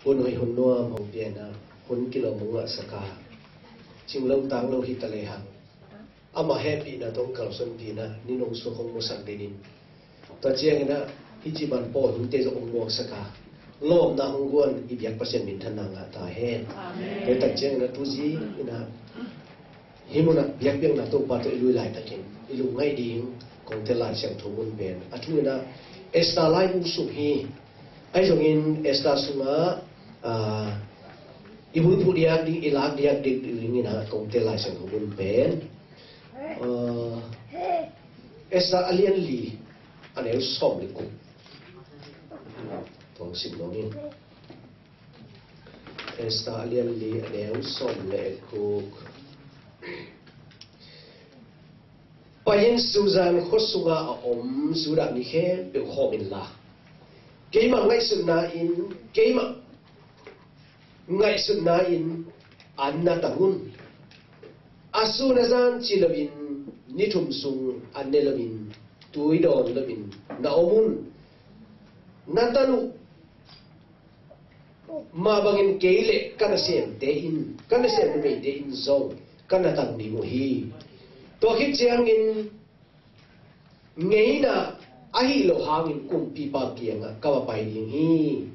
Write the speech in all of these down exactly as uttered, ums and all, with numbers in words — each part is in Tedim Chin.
Hun hoih hun nuam hong pia in, hun kilawm hong ngahsak a, cing lo tang lo hi ta lehang, ama hehpihna tawh kalsuanpihna ni nong suak hong musak dingin, tua ciangin hih ci ban pawl hunte zong hong muaksak a, lawpna hong guan i biak Pasian minthanna ngah ta hen. Amen. Tua tak ciangin tu zing in hih munah biakpiakna Topa tawh i lui laitakin i lungngaih ding kong tel Lai Siangtho mun pen a thu in Esther laibu sung hi. Ahi zongin Esther sungah, ah, i bulphuh diak ding, i lak diak ding dingin kong tel Lai Siangtho mun pen, ah, Esther a lian li, a neu sawm le guk. Tuang sim nuam ing. Esther a lian li, a neu sawm le guk. Pai-in Susan khua sungah a om Judah mi khempeuh khawm inla, keimah ngaihsutna in, keimah ngaihsutna in an na tang un. A sun a zan ci loin, ni thum sung an ne loin, tui dawn loin na om un. Na tan uh mah bangin kei le ka nasemte in, ka nasem numeite in zong ka na tang ding uh hi. Tua khit ciangin ngeina ahih loh hangin kumpipa kiangah ka va pai ding hi.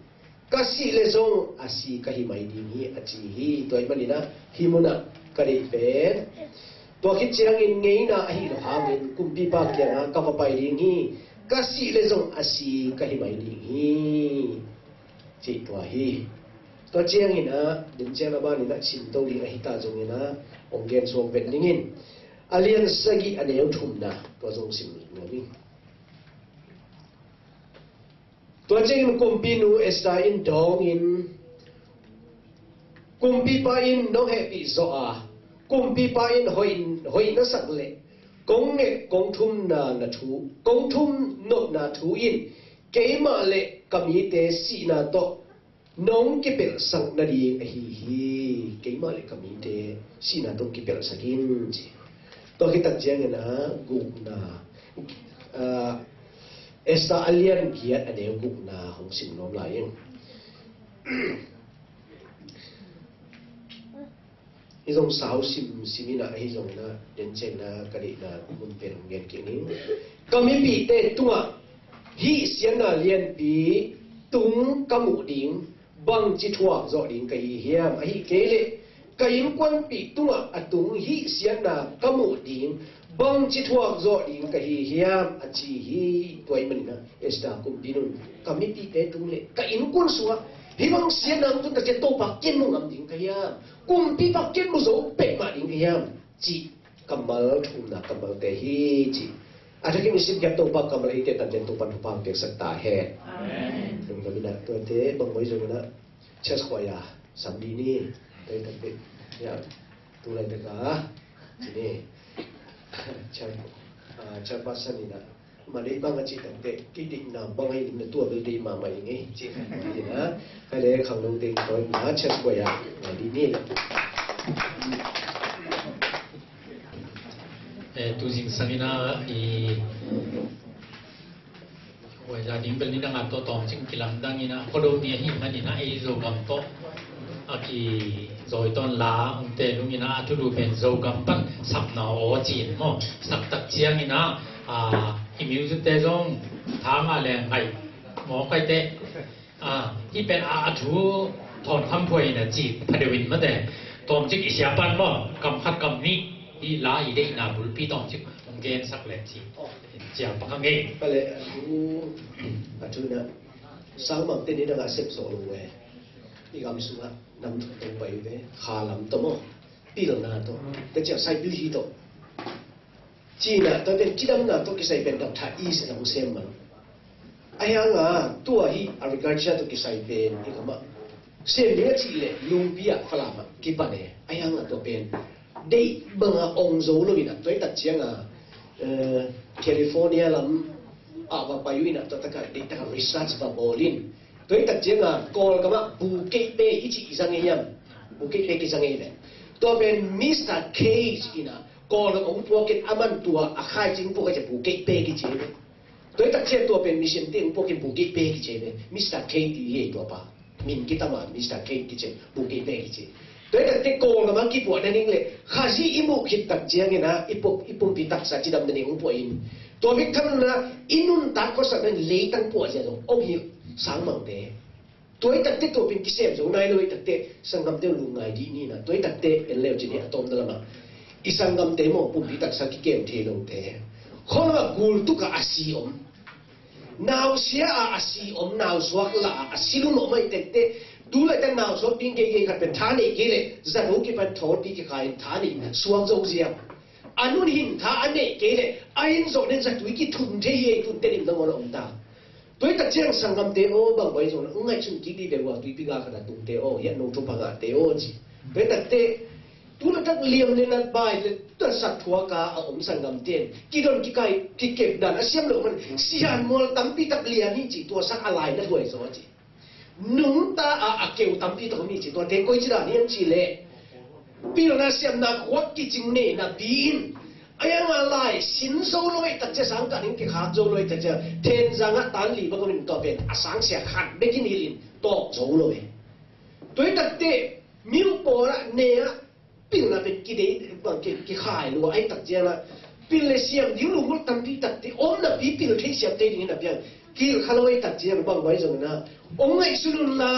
Ka sih leh zong a si ka hi mai ding hi, a ci hi. Tua ahih manin hih munah ka deih pen, tua khit ciangin ngeina ahih loh hangin kumpipa kiangah ka va pai ding hi. Ka sih leh zong a si ka hi mai ding hi, cih tua hi. Tua ciangin, den ciang a banin simto ding ahi ta zongin, hong gen suak vet ning in, a lian sagih a neu thumna, tua zong sim nuam ing. Tua ciangin kumpinu Esther in dawngin, kumpipa in nong hehpih zawh a, kumpipa in hoih, hoih na sak leh kong nget kong thumna na thu, kong thum nopna thu in keimah le ka mite sihna tawh nong kipelhsak nading ahi hi. Keimah le ka mite sihna tawh kipelhsak in, ci. Tua khit tak ciangin gukna, ah, Esther a lian giat a neu gukna hong sim nuam lai ing. Hih zong sau simsim in, ahi zongin den ciangin ka deihna mun pen hong gen kik ning. Ka mipihte tungah hih siatna lianpi tung ka muh ding bangci thuak zawh ding ka hi hiam? Ahih kei leh ka innkuanpih tungah a tung hih siatna ka muh ding bangci thuak zawh ding ka hi hiam, a ci hi. Tua ahih manin Esther kumpinun, ka mipihte tung le ka innkuan sungah hih bang siatna hong tun tak ciang Topa kiang mu ngam ding ka hiam? Kumpipa kiang mu zo peuhmah ding ka hiam, cih kammal thumna kammalte hi, ci. A thakin i simkhiat Topa kammal eite tan ciang Topa thupha piaksak ta hen. Amen. Lungdam in, tuate bang mawi zongin church choir sam dih ni. Tua hi takte, ya, tu laitaka ci ni. Chair, ah, chairperson in, ma deih bang a cih takte, kei deihna bang a hi ning, na tua bel deih mahmah ing ei, ci kha ni na. Khai le khangno teng tawi na, church choir ngai dih ni. Eh, tu zingsang in, i Huaila ding bel ni dang a tawh tawmcik kilamdang in, Khuado ni ahih manin ei Zogam tawh a kizawi tawn la, hong teel ung in, a thulu pen Zogam pan sapna aw ci in maw, sak tak ciangin, a, i music te zong tha ngah leng hai maw, kaite. A, hih pen a, a thu Thawn Kham Phuai in a ci pha deuh in mate. Tawmcik i sia pan maw, kam khat kam nih, hih la i deihna bulpi tawmcik hong gensak leh ci. Ciang pakha ngei. Pale, a thu, a thu na, sangmang te ni dang a sep zo lo ve. I gam sungah nam thum tong pai ve. Kha lam tawh maw, pilna tawh, te ciang sai pil hi tawh. Cina, tua pen kidamna tawh kisai pen Doctor East in hong sem man. Ahi hanga, tua hi agriculture tawh kisai pen i gam ah sem ding a cih leh lungpi ah Falam ah kipan e. Ahi hanga tua pen deih banga ong zo lo in a, tua hi tak cianga, eh, California lam ah va pai uh in a, tua taka deih taka research va bawl in. Tua hi tak cianga Kawlgam ah Bukei Pe i cih i zang e hiam? Bukei Pe kizang e le. Tua pen Mister Cage in a, Kawlgam ong puak in, aman tua a khai cing puak a ci a Bukei Pe kici e. Tua hi tak ciang tua pen mission te ong puak in Bukei Pe kici e. Mister Cage ti hi tua pa. Min kitam a Mister K kici, Bung K P kici. Tua hi takteh Kawlgam a kipuah nading le Khazih i muh khit tak ciangin ah i pum, i pumpi taksa cidam nading hong puah in, tua bek tham loin ah i nuntak khuasakna in leitang puah zia zong hong hilh sangmangte. Tua hi takteh tua pen kisem zo nai lo hi takteh sanggamte uh lungngai dih ni in ah, tua hi takteh en leu cin hi a tawmna lamah i sanggamte maw, pumpi taksa kikem thei lote. Khualam ah gul tuk a a si om, nausia a a si om, nausuak la a a si lum om ahih takteh, tu laitak nausuak ding geigei khat pen tha nei kei leh zato kipan thawlpi kikhai in tha nei suak zo ziau. A nun hin tha a neih kei leh a inn zawh nen zatui kithun thei hi, ei, thun tedim nangawn a om ta. Tua hi tak ciang sanggamte aw, bang bai zong na hong ngaihsun kik dih ve ua, tuipi gal khat a tungte aw, hiah no thupha ngahte aw ci. Tua hi takteh tu laitak liam le nat bai le tua sak thuak a a om sanggamte in kidon kikai kikep dan a siam loh man, sihan mual tampi tak liam hi ci, tua sak a lai na thuai zaw ci. Nungta a a keu tampi tak om hi ci, tuate koi ci dan hiam cih leh pilna siamna khuak kicing nei napi in, a iang a lai sin zo lo ahih tak ciang, sangkah ding kikhak zo lo ahih tak ciang, Thenzang ah tan li bang om in tua pen a sangsia khat bek in hilh in tawk zo lo hi. Tua hi takteh mi uh pawl ah ne ah pilna pen kidei bang ki, kikhai lua ahih tak ciang ah, pil le siam ding lunggulh tampi takte om napi pil thei siam thei ding hi napi ah, kihilh kha lo ahih tak ciang bang vai zong in ah hong ngaihsun un la,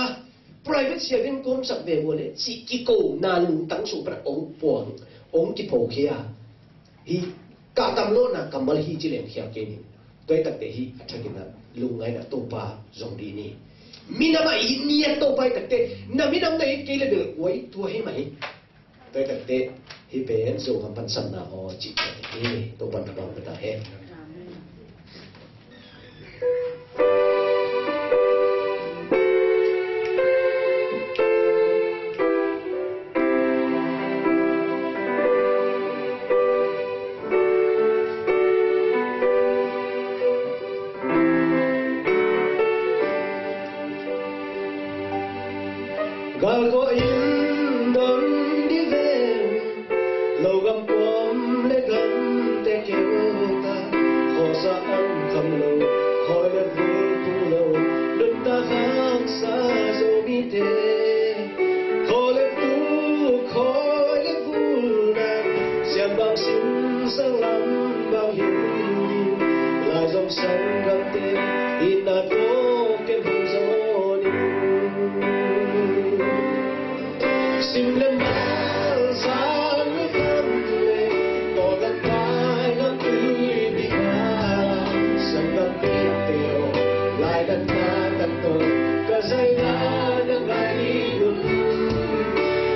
private siam in kawmsak ve ua leh cih kikona lungtang sung pan ah hong puang, hong kiphokhia. Hih kah tam lawhna kammal hi ci leng khial kei ning. Tua hi takteh hih a thakin ah lungngaihna Topa zong dih ni. Minam ah it ni a Topa hi takteh, na minam na it kei leh bel kua it tua hi mah hi. Tua hi takteh hih pen Zogam pansatna aw cih hi. Topa'n thupha hong pia ta hen. Galkawh in don dih ve, logam pawm le gamte keu ta, khawsa an kham lo, khawi le vui tung lo, nuntak haksa zo mite. Khaw le tu, khawi le vulna, siam bang sim, sang lam bang him, lai zong sanggamte, itna tawh kem hong zawn in. Sim le mal, sang le kham le, tawlgam, paigam, tuipi gam, sanggamte aw, lai dan ka tak tawh, ka zaina na ngai ding un.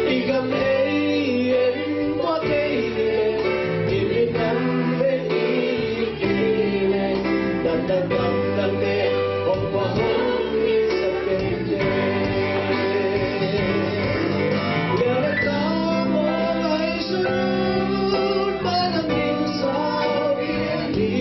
I gam ei en pua kei leh, i minam pen i kei leh, dan dan gam dangte hong pua hong i sak kei leh. Leh leh ta maw lai sun, pa dang in sau i en hi.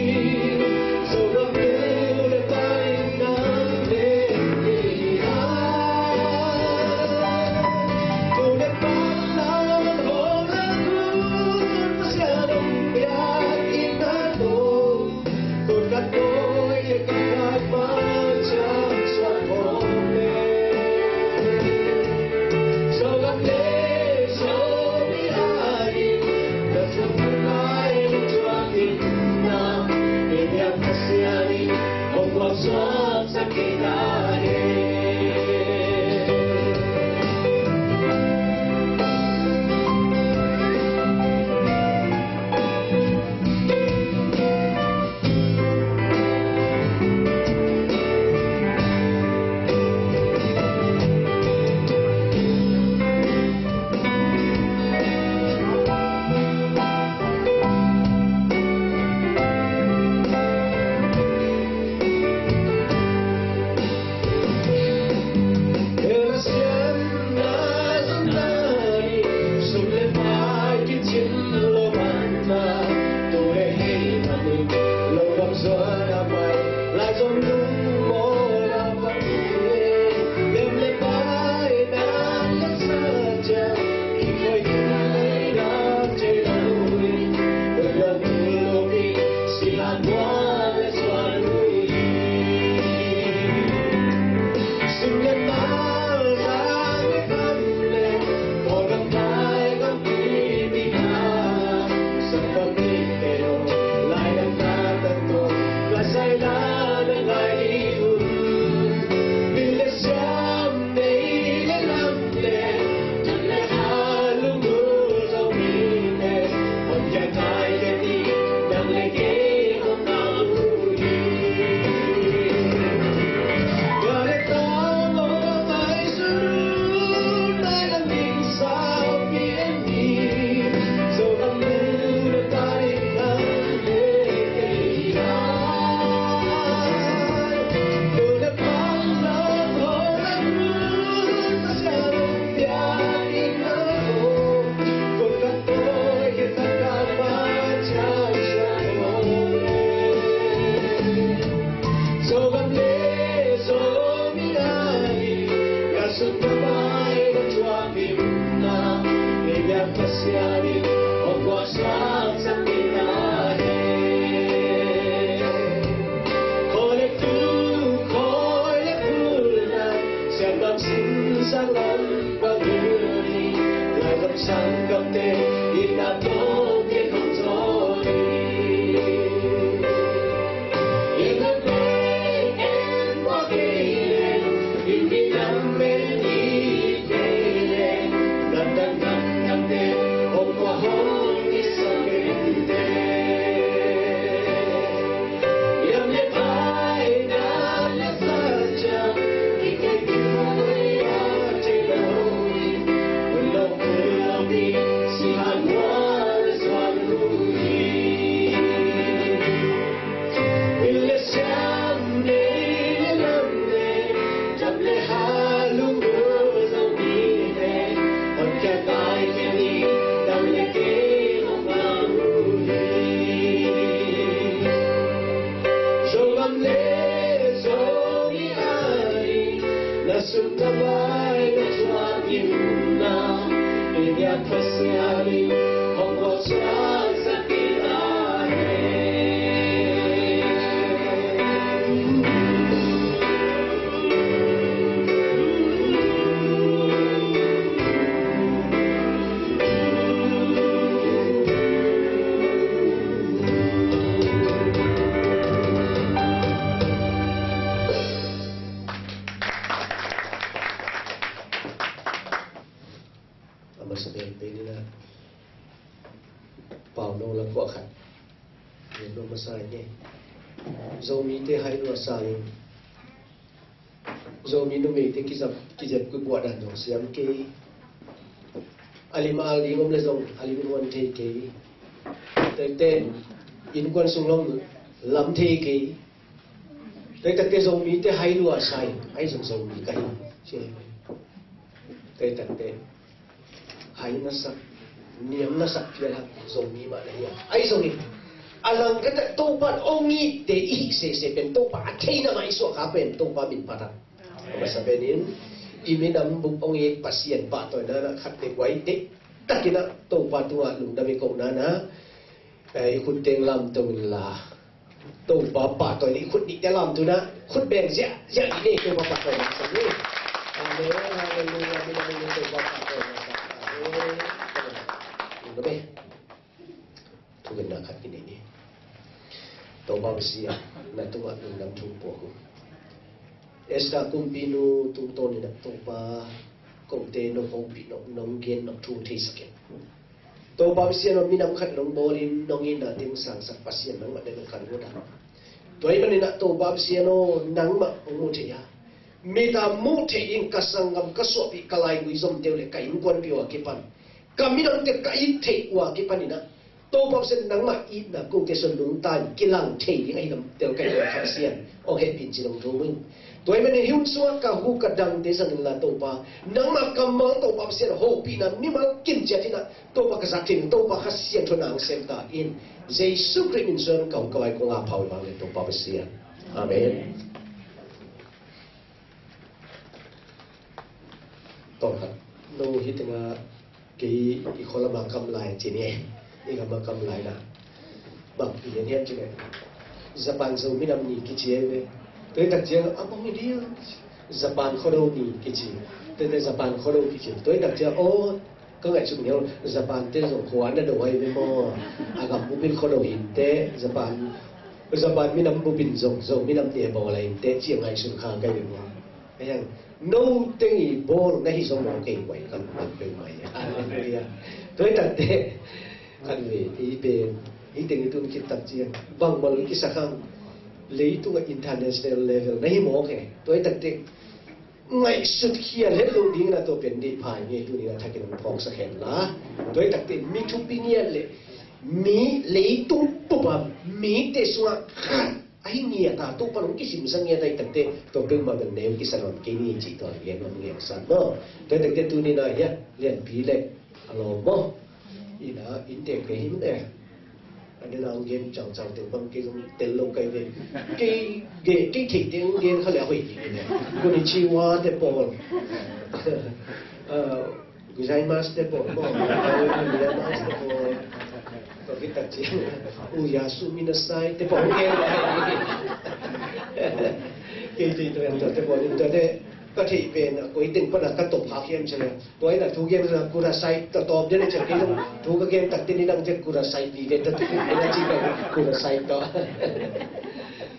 A masa penpen in ah, pau no la kuah khat. Yen no masa in e. Zomite hai lua sa in. Zomi numeite kizap, kizap kukuah dan zong siam kei. A lim a al ding om le zong a lim in huan thei kei. Teite innkuan sung long lam thei kei. Teitakte Zomite hai lua sa in, ai zong Zomi ka hi. Teitakte hai na sak, niam na sak phial hang Zomi mah na hi a. Ai zong hi. A langkhat ah Topa ong itte i hih sese pen Topa a theihna mah i suak kha pen Topa min phat a. A masa pen in i minam bup ong it Pasian pahtawina na khat te guai te takin ah Topa tungah lungdam i kohna na, eh, i khut teng lamto inla. Topa pahtawina i khut nihte lamto inah khut beng ziahziah i nei Topa pahtawina sa ni. Amen. Halleluiah. Amen. Amen. Topa pahtawina sa. Amen. Amen. Amen. Thugenna khat kinei ni. Topa Pasian, na tungah lungdam thu puak uh. Esther kumpinu tungtawn inah Topa kote nong hopih nong, nong gen nong thu theisak in. Topa Pasian aw, minam khat nong bawlin nong itna teng sangsak Pasian nangmah den nong khan uh a. Tua ahih manin ah Topa Pasian aw, nangmah hong mu thei a, mita mu thei ding ka sanggam, ka suahpih, ka laigui zomte uh le ka innkuanpih uh a kipan, ka minamte ka it theih uh a kipan inah Topa Pasian nangmah itna kote sung nungta in kilang thei ding ahi lam tel ka hi a, Pasian hong hehpih in ci nong thum ing. Tua ahih manin hih hun sungah ka hu ka dangte zang inla Topa, nangmah kammal Topa Pasian hopihna mimal kin ciat inah Topa ka zat in, Topa Kha Siangtho nang sem ta in. Jesu Khrih min suang ka hu ka vai kong a phau i vang le Topa Pasian. Amen. Tawh khat no hi tengah kei i khualama kam lai ci ni e. I gama kam lai na bang i lian hiam ci le Japan Zomi nam ni kici e ve. Tua i tak ciang a mong i dil Japan Khuado ni kici. Tete Japan Khuado kici. Tua i tak ciang aw, ka ngaihsut ngiau Japan te zong khua na do ai ve maw? A gam bupin Khuado hinte Japan, Japan minam bupin zong, zong minam te bawl ai hinte ci a ngaihsut kha kai ve maw? Ahiang no teng i bawl na hi zong maw kei guai kan kan pe mai. Halleluiah. Tua i tak te kan ve i pen i teng i tun kit tak ciang bang mal kisak hang leitungah international level na hi maw ke. Tua i tak te ngaihsut khial het lo ding na tua pen dih phai nge tu ni na thakin hong phawksak hen la. Tua i takte mi thupi ngiat le mi leitung pupa mite sungah khat ahi ngiat a Topa hong kisimsak ngiat a i takte tua pen ma pen neu kisan hong kei ni ci tua lian hong lian san maw. Tua i takte tu ni na hia lianpi le a lawm maw. Ina inntek le him le. Nang gen cangcang teng bang kei zong tel lo kai ve. Kei ge kei thei teng gen kha le a hoih ding hi ve. Konnichiwa te pawl. Gozaimasu te pawl maw. Gozaimasu te pawl. Tua khit tak ciang, Oyasuminasai te pawl gen. Kei thei tua te pawl in tua te ka thei pen a koi teng pana ka tawp khak hiam ci le. Tua in a thu gen sa kudasai ta tawp den a ciang kei zong thu ka gen tak te ni nang ciang kudasai vive ta tu na ci ka kudasai ta.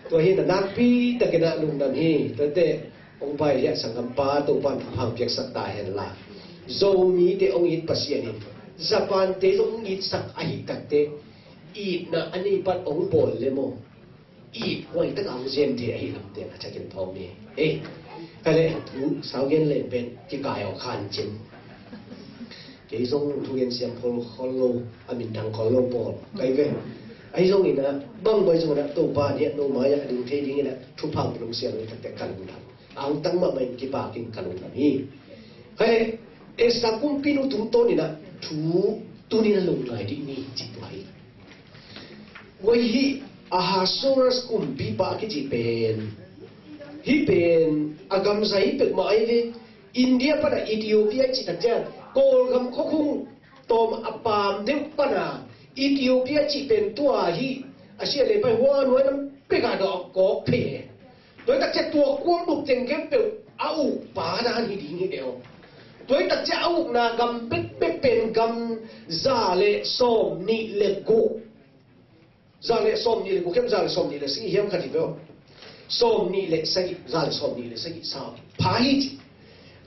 Tua hi na nakpi takin a lungdam hi. Tua te hong pai hi a sanggampa Topan thupha piaksak ta hen la. Zomite hong it Pasian in Japan te zong hong itsak ahi tak te itna a nei pan hong bawl le maw? It huai taka hong zem thei ahi lam te a thakin thawng ni. Ei, ka le thu sau gen len pen kikai aw khan cin. Kei zong thu gen siam khol khol lo, a minthang khol lo pawl kai ve. Ahi zong ina bang bai zong ina Topa ni a no mai a ding thei ding ina thupha pilung siam ni tak te kan lam. Ang tang mahmah in kipakin ka lungdam hi. Hai, Esther kumpinu tungtawn in ah thu tunin a lungngai dih ni ci tua hi. Tua hi Ahasuerus kumpipa a kici pen, hih pen a gamzai peuhmah ahi ve. India pana Ethiopia i cih tak ciang Kawlgam khuakhung tawm a paam deuh pana Ethiopia cih pen tua hi. A sia le pai huan huan lam pekah dawh a kawk phei he. Tua hi tak ciah tua kuang buk teng khempeuh a uk pa dan hi ding hi deuh. Tua hi tak ciah a ukna gam pekpek pen gam za le sawm nih le guk. Za le sawm nih le guk hiam, za le sawm nih le sagih hiam khat hi peuh. Sawm nih le sagih, za le sawm nih le sagih sa pha hi ci.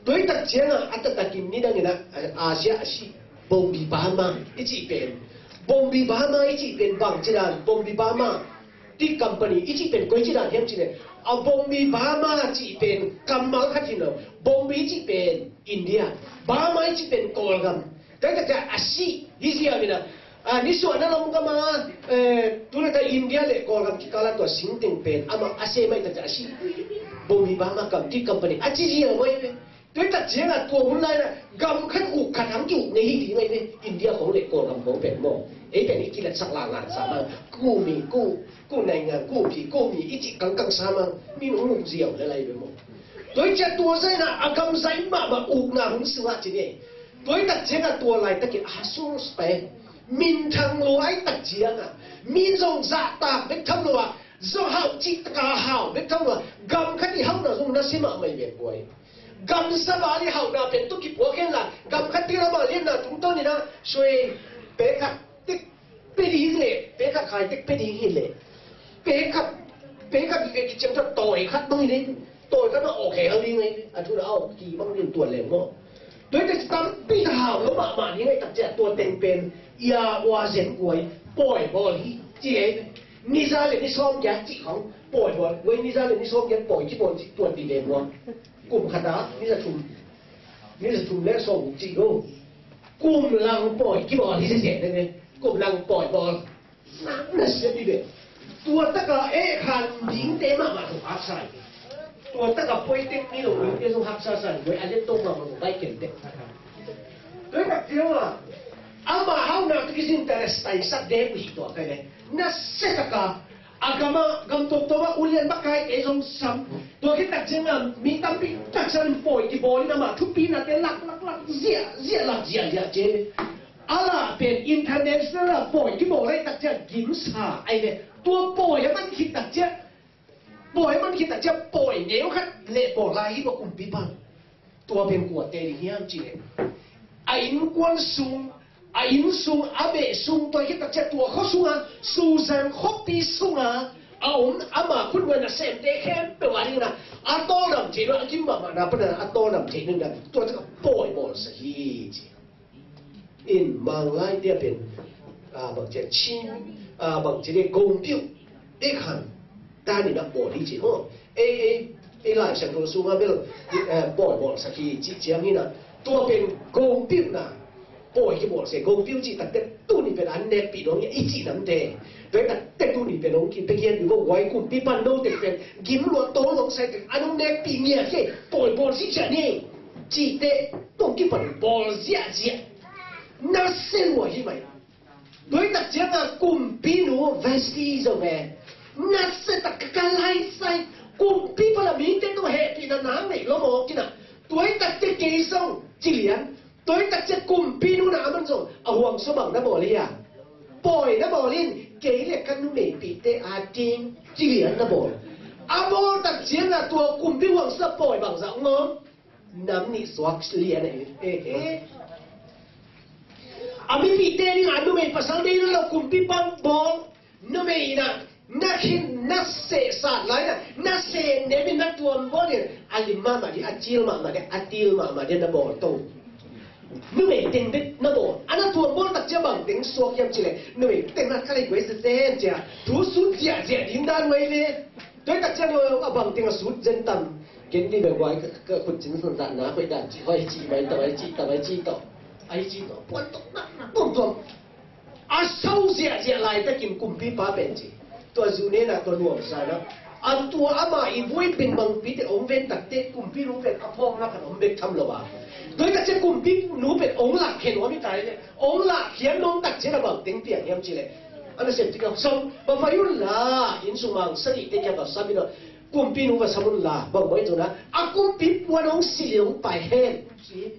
Tua hi tak ciangah a taktakin nidangin ah Asia a si Bombi Bama i cih pen. Bombi Bama i cih pen bang ci dan, Bombi Bama tea company i cih pen koi ci dan hiam cih le, a Bombi Bama cih pen kammal khat hi lo. Bombi i cih pen India, Bama i cih pen Kawlgam. Tua hi tak ciah a si hi ziau in ah, nisuahna lam gama, eh, tu le ta India le Kawlgam kikala tua singteng pen amah a se mai tak ciah a si. Bombi Bama kam tea company a ci ziau mai ve. Tua hi tak ciangah tua hun lai-in ah gam khat uk khat hang ki-uk nei hi ding ahi ve. India khong le Kawlgam khong pen maw, ei pen i kilatsak lanlan sa mang. Kumi ku, ku naingan, ku pi ku mi i cih kangkang sa mang. Min hong uk ziau le lai ve maw. Tua hi ciah tua zai-in ah a gamzai mahmah ukna hun sungah ci ni. Tua hi tak ciangah tua laitakin Ahasuerus pen minthang lo ahi tak ciangah, min zong zahtak bek tham lo ah, zong hau cih taka hau bek tham lo ah, gam khat i hauhna zong nasia mahmah hi ve guai. Gam saba li hauhna pen tu kipuak hen la, gam khat pi lama lianna tungtawn in ah suai pe khat tek pe ding le, pe khat khai tek pe ding hi le, pe khat, pe khat ve kiciam ta tawi khat bang hi le, tawi khat na awk hel ding hi, a thu na awk ki bang ding tuan leng maw. Tua hi tak ciah tampi ta hau lo mahmah ding hi tak ciah tua teng pen ia ua zen guai pawi bawl hi ci hi. Ni za le ni sawm giat cih khong pawi bawl guai, ni za le ni sawm giat pawi kibawl cih tua ti le guai. Kum khat ah ni za thum, ni za thum le sawm cih lo. Kum lang pawi kibawl hi sese ne ne. Kum lang pawi bawl. Nang na sia di be. Tua taka eh khan dingte mahmah zong haksa hi. Tua taka pawi tek ni lo dingte zong haksa sa hi. Guai a lian tawk mahmah zong bai ken tek. Tua hi tak ciang a, ama hauhna tu kisin ta le style sak dek uh hi tua kai le. Na sia taka a gama gam tawmtawm ah ulian makai ei zong sam. Tua khit tak ciangin mi tampi taksa in pawi kibawl in amah thupinate lak lak lak ziahziah lak ziahziah ci. A lah pen international ah pawi kibawl lai tak ciang gimsa ahi ve. Tua pawi a man khit tak ciang, pawi a man khit tak ciang pawi neu khat le bawl lai hi tua kumpipa. Tua pen kuate ding hiam cih leh, a innkuan sung, a inn sung, a beh sung, tua hi tak ciah tua khua sungah, Susan khuapi sungah a om ama khutnuai nasemte khempeuh a dingin ah a tawldam theih lo, a gim mahmahna panin a tawldam theih nading tua ciah pawi bawlsak hi ci. In Manglai te a pen, a, bangci a Chin, a, bangci le gompiu, e khan, ta ni na bawl hi ci maw. Ei, ei, ei Lai Siangtho sungah bel, eh, bawl, bawlsak hi cih ciangin ah, tua pen gompiuhna, pawi kibawlsia, gompiu cih takte tuni pen an nekpih dong hi a i cih namte. Tua hi takte tuni pen hong kipia gen hi vo, huai kumpipan note pen gim lua, tawl lua sai pen an hong nekpih ngiat hi, pawi bawl cih ciang hi, cihte tawh kipan bawl ziahziah. Na se lua hi mai. Tua hi tak ciangin a kumpinu Vesti zong e, nasia tak ka laisai, kumpipa la mite tawh hehpihna nang nei lo mawk in a, tua hi tak ciang kei zong ci lian. Tua hi tak ciang kumpinu na a man zong a huang sua bang na bawl hi a, pawi na bawl in, kei le ka numeipihte a ding ci lian na bawl. A bawl tak ciangin a tua kumpi huang sua pawi bangzah ngawm, nam nih suak lian a hi. He he. A mipihte ding a numei pasal ding lo kumpipa bawl. Numei in a na khin na sehsat lai in a, na sehnem in na tuam bawl in a, lim mahmah ding, a cil mahmah ding, a til mahmah ding na bawl to. Numei teng bek na bawl. A na tuam bawl tak ciang bang teng suak hiam cih leh, numei teng na ka lei guai sesen cia, thu sut ziahziah ding dan guai ve. Tua hi tak ciang a bang teng a sut zen tam. Ken di bek guai ka khut cin san zah na hoih dan ci, hoih ci mai tawh, ai ci tawh, ai ci tawh, ai ci tawh, puan tawh na na tuamtuam. A sau ziahziah laitakin kumpipa pen ci, tua zu nena tua nuamsa na, a tua ama i vui pen bangpite hong ven takte kumpinu pen a phawkna khat hong bek tham lo a. Tua hi tak ciang kumpinu pen hong lahkhen nuam hi ta hi le, hong lahkhiat nuam tak ciang a bang teng piang hiam cih leh, a nasem tik a, sawm, va pai un la, inn sung mang sagihte kiang va sam in a, kumpinu va sam un la, bang mawh hi tuna, a kumpi puan hong si le hong pai hen ci.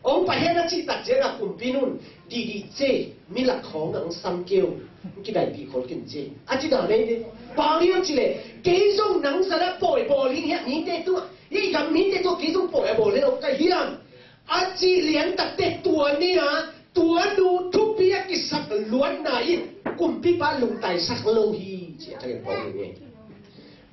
Hong pai hen a cih tak ciangin a kumpinun, didi ce, mi lak khawng nang sam keu, kidaipih khol kin ce, a ci dan ei de. Bang hiam cih leh, kei zong nang zat a pawi bawl hi hiah mite tungah, hih gam mite tungah kei zong pawi a bawl hi lo ka hiam, a cih lian takte tua ni a, tua nu thupi a kisak luatna in kumpipa lungtaisak lo hi ci a, thangin pawi hi.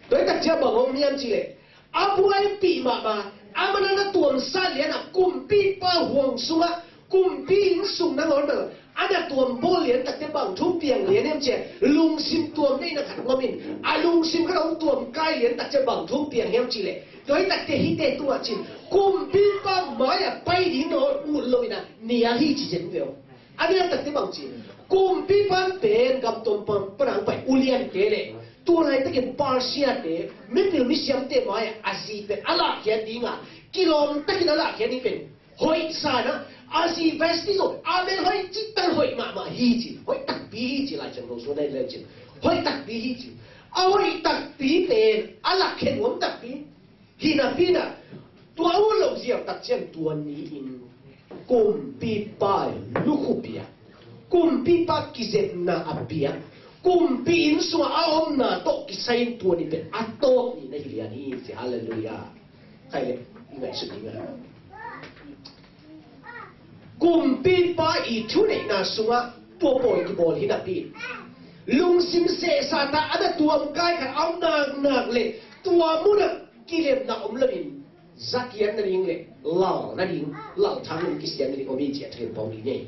Tua hi tak ciang bang hong hiam cih leh, a buaipih mahmah, a man a na tuamsa lian a kumpipa huang sungah, kumpi inn sung nangawn bel a na tuam bawl lian takte bang thu piang lian hiam cih leh, lungsim tuam neihna khat ngawm in, a lungsim khat hong tuam kai lian takte bang thu piang hiam cih leh, tua hi takte hihte tungah cin, kumpipa mai-ah pai ding nangawn ut lo in a, nial hi ci zen ve aw. A nial takte bang ci, kumpipa pen gam tuam pan a hong pai uliante le, tua laitakin Persia-te, mipil misiamte mai-ah a zi pen a lahkhiat ding a, kilawm takin a lahkhiat ding pen hoih sa in a, a zi Vesti zong a mel hoih cih tan hoih mahmah hi ci, hoih takpi hi ci, Lai Siangtho sung na en le cin, hoih takpi hi ci. A hoih takpi pen a lahkhiat nuam takpi hi napi in a, tua a ut loh ziau tak ciang tua ni-in kumpipa lukhu piak, kumpipa kizepna a piak, kumpi inn sungah a omna tawh kisai in tua ni pen a tawp ni na hi lian hi ci. Halleluiah. Khai le, i ngaihsut ding a, kumpipa i thuneihna sungah tua pawi kibawl hi napi, lungsim sehsa ta a na tuam kai khat a om naknak le, tua munah kilemna om loin, zakiat nading le lal nading, lalthang nading kisiat nading om hi ci a, thei pawng ding hi.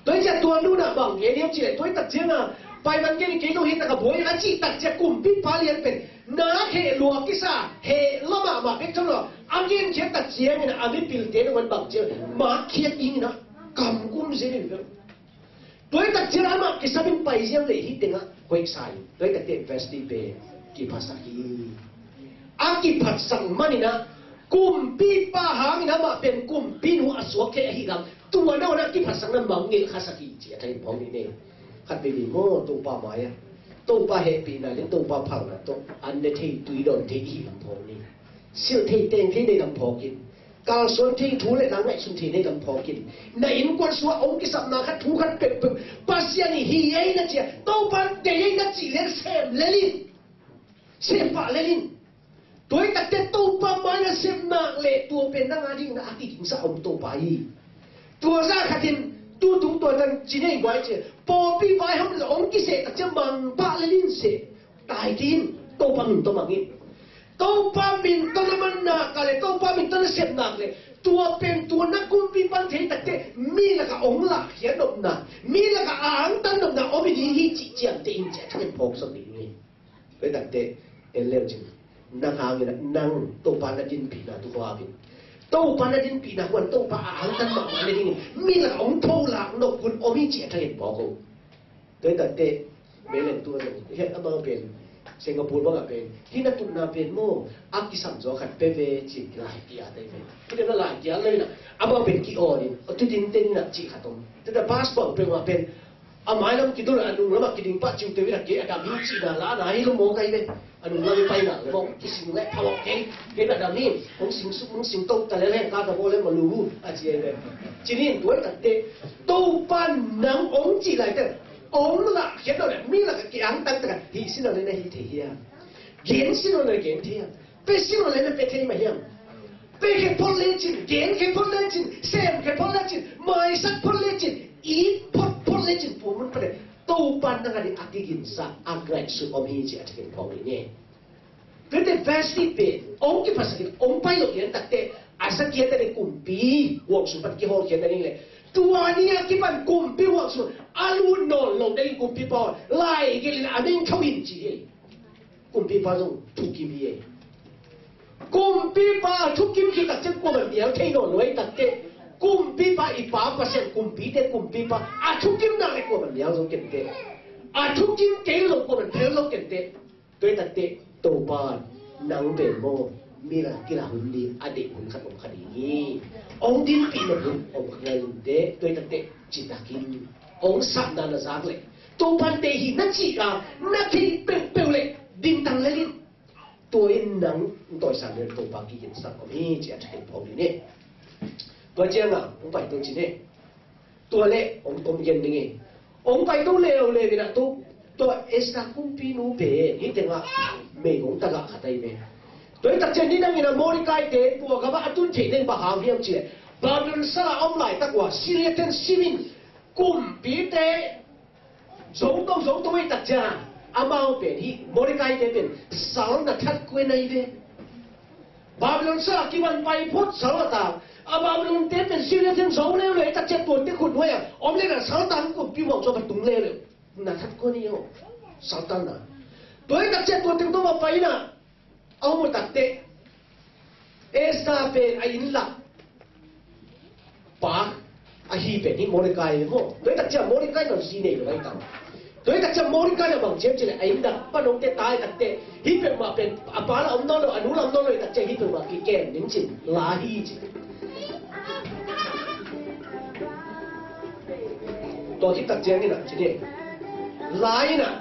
Tua hi ciah tua nunah bang gen hiam cih leh, tua hi tak ciangin pai man gen hi, kei zong hi tak a buai a cih tak ciah kumpipa lian pen nak heh lua kisa, heh lua mahmah bek tham lo a, a genkhiat tak ciangin a mipilte nangawn bang ciang makkhiat dingin a kamkum zen hi ve. Tua hi tak ciang amah kisam in pai ziau leh hih tengah hoih sa hi. Tua hi tak ciang Vesti pen kiphatsak hi. A kiphatsak manin a, kumpipa hangin amah pen kumpinu a suak thei ahih lam, tua nawn a kiphatsakna mangngilh khasak hi ci a, thei pawng ding hi. Khat veivei maw, Topa mai-ah, Topa hehpihna le Topa phalna tawh an ne thei, tui dawn thei i hih lam phawk ni. Silh thei, teng thei nei lam phawk in. Kalsuan thei, thu le la ngaihsun thei nei lam phawk in. Na innkuan sungah hong kisapna khat, thu khat peuhpeuh Pasian in hi ei na ci a, Topa deih ei na cih leng sem lel in. Sem pah lel in. Tua hi takte Topa mai-ah na sem nak leh tua pen nang a dingin a kigingsa om Topa hi. Tua zah khatin tu tung tua tan ci nei guai ci a, pawlpi vaihawm le hong kiseh tak ciang mang pah lel in seh. Tai kei in, Topa min tawh mang in. Topa min tawh na man nak leh, Topa min tawh na sem nak leh, tua pen tua na kumpipa thei takte mi lakah hong lahkhiat nopna, mi lakah a angtan nopna om hi ding hi cih ciamteh in ci a, thangin phawk sawm ding hi. Tua hi takte en leu cin, nang hangin a, nang Topa na dinpihna tu khua in, Topa na dinpihna khua in Topa a angtan mahmah na dingin mi lakah hong pholak nop hun om hi ci a, thangin phawk o. Tua hi takte, Mei Leng Tu zong, he, amau pen Singapore bangah pen, hih na tutna pen maw, a kisam zaw khat pe ve ci, lai kia tei ve. Hih na lai kia lei na, amau pen ki-on in, a tutin ten na ci khat om. Tua ta passport pen mah pen, A mailam kidul a nunglam a kiding pah ciu teu in a kei a dam hi cihna la na hi lo maw kai ve. A nunglam i pai ngal le maw kising le phalawh kei kei a dam hi. Hong sing suk hong sing to ta le leng ka ka bawl le malu a ci ai ve. Ci ni in tuai takte Topa nang hong cih lai te hong lah khiat lo le mi lak a kiang tang tak a hi sin lo le na hi thei hiam? Gen sin lo le gen thei hiam? Pe sin lo le na pe thei mah hiam? Pe khe phot lecin, gen khe phot lecin, sem khe phot lecin, maisak phot lecin, it phot phot lecin, pu mun pate Topa nang a ding a kiginsa a ngaihsut om hi ci a thakin phawng hi nge. Tuate verse nih pen hong kiphasakin hong pai loh lian takte a zakiat a ding kumpi huang sung pan kihawlkhiat a ding le tua ni a kipan kumpi huang sung a lut nawn lo ding kumpipa lai gelin a meng tho in ci hi. Kumpipa zong thukim hi ei. Kumpipa a thukim khit takciang kuaman mial thei nawn lo ei takte kumpipa i pa Pasian kumpite kumpipa a thukim nak le kuaman mial zo kente. A thukim kei lo kuaman phel lo kente. Tua ei takte Topa nang pen maw mi la kila hun ding a deih hun khat om kha ding hi. Hong dinpih lo hun om kha ding te tua ei takte citakin hong sapna na zak le Topa te hi na cih a na thei peuhpeuh le dingtang lel in. Tua in nang tawisang le Topa kiginsak om hi ci a thakin phawng ding hi. Tua cianga hong pai to ci ne. Tua le hong tom gen ding hi. Hong pai to leuleu in a tu tua Esther kumpinu pen hi tengah meigong tagah khat ahi ve. Tua hi takciang ni dangin a Mordecai te tua gama a tun theih ding bang hang hiam ci le Babylon sal a om laitak ua Syria ten simin kumpite Zong to zong to ei takciang amau pen hi Mordecai te pen sal na that kuen ahi ve. Babylon sal a kiman pai phot sal a ta a Babylon te pen Syria ten zong leu le ei takciang tuan te khut nuai a om le na sal tang kumpi huang so a tung leu le na that kuen ahi o sal tang na. Tua ei takciang tuan te to ma pai na A om uh takte Esther pen a inn lak pa ahi pen hi Mordecai hi maw. Tua hi takciang Mordecai nong si nei lo ahi tang. Tua hi takciang Mordecai na bang ciam cileh a inn lak pa nongte tai takte hih peuhmah pen a pa la om nawn lo a nu la om nawn lo hi takciang hih peuhmah kikem ning cin la hi ci. Tua khit takciang inah ci ding la inah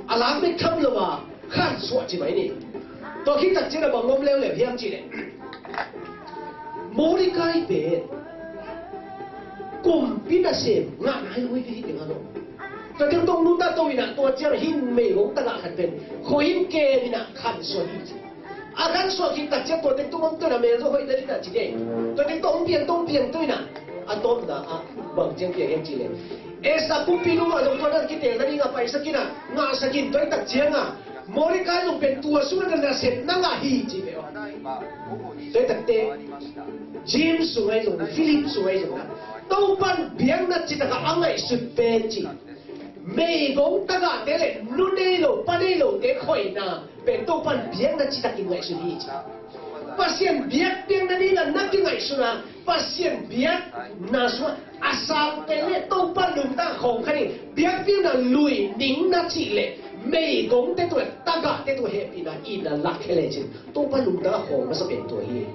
a lak bek tham lo a khansuah ci mai ni. Tua khit takciang a bang om leuleu hiam cihleh Mordecai pen kumpi nasem ngah nai lo hi ding hi ding a lo. Tua teng tong nunta to inah tua ciang hin meigong tagah khat pen khuahin kem inah khansuah hi ci. A khansuah khit takciang tua teng tong om to inah mel zo hoih na ding inah ci ding. Tua teng tong piang tong piang to inah a tawpna ah bang ciang piang hiam cihleh Esther kumpi nungah zong tua na kitelna dingah paisak inah ngahsak in tua hi takciangah Mordecai zong pen tua sungah na nasepna ngah hi ci ve aw. Tua hi takte James sungah hi zong Philip sungah hi zong na Topan biakna citakah a ngaihsut pen ci. Meigong tagahte le nu nei lo pa nei lote khoina pen Topan biakna citakin ngaihsun hi ci. Pasian biak piakna dingah na kingaihsuna Pasian biakna sungah a sangpen le Topan lungtang khawng kha ding biak piakna lui ning na cih leh meigongte tua tagahte tua hehpihna itna lak khe lecin Topan lungtang a khawng masa pen tua hi.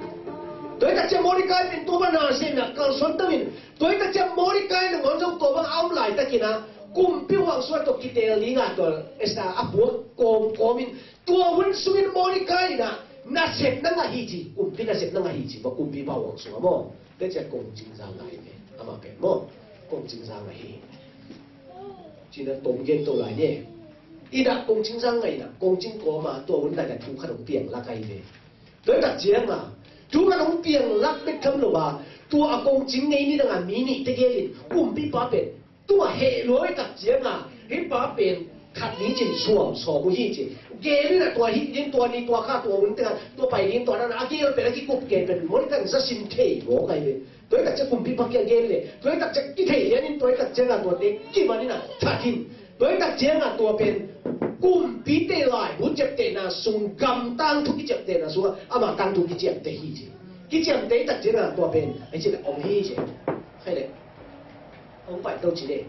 Tua hi takciang Mordecai pen Topan na sem na kalsuan tawin tua hi takciang Mordecai nangawn zong tua bang a om laitakinah kumpi huang sungah tua kitel dingah tua Esther a puak kawmkawm in tua hun sungin Mordecai inah nasepna ngah hi ci, kumpi nasepna ngah hi ci, bang kumpipa huang sungah maw? Tua ciah kongcingza ngah hi ve, amah pen maw? Kongcingza ngah hi. Cinah tom gen to lai ne. Inah kongcingza ngah inah kongcing kawma tua hun lai na thu khat hong piang lak ahi ve. Tua hi takcianga thu khat hong piang lak bek tham lo a tua a kongcing ngei ni dangah mi nihte gelin kumpipa pen tua heh lua hi takcianga hih pa pen khat ni cin suam sawm uh hi ci. Gel inah tua hih ding tua ni tua kha tua hun tengah tua pai ding tua nana a gel pen a kikup gel pen Mordecai in zasim thei mawk ahi ve. Tua hi takciang kumpipa kia gel le tua hi takciang kithei lianin tua hi takcianga tuate kiman inah that hin. Tua hi takcianga tua pen kumpite laibu ciaptehna sung gam tangthu kiciaptehna sungah ama tangthu kiciamteh hi ci. Kiciamteh hi takcianga tua pen ahi ci le om hi ci. Khai le hong pai to ci le.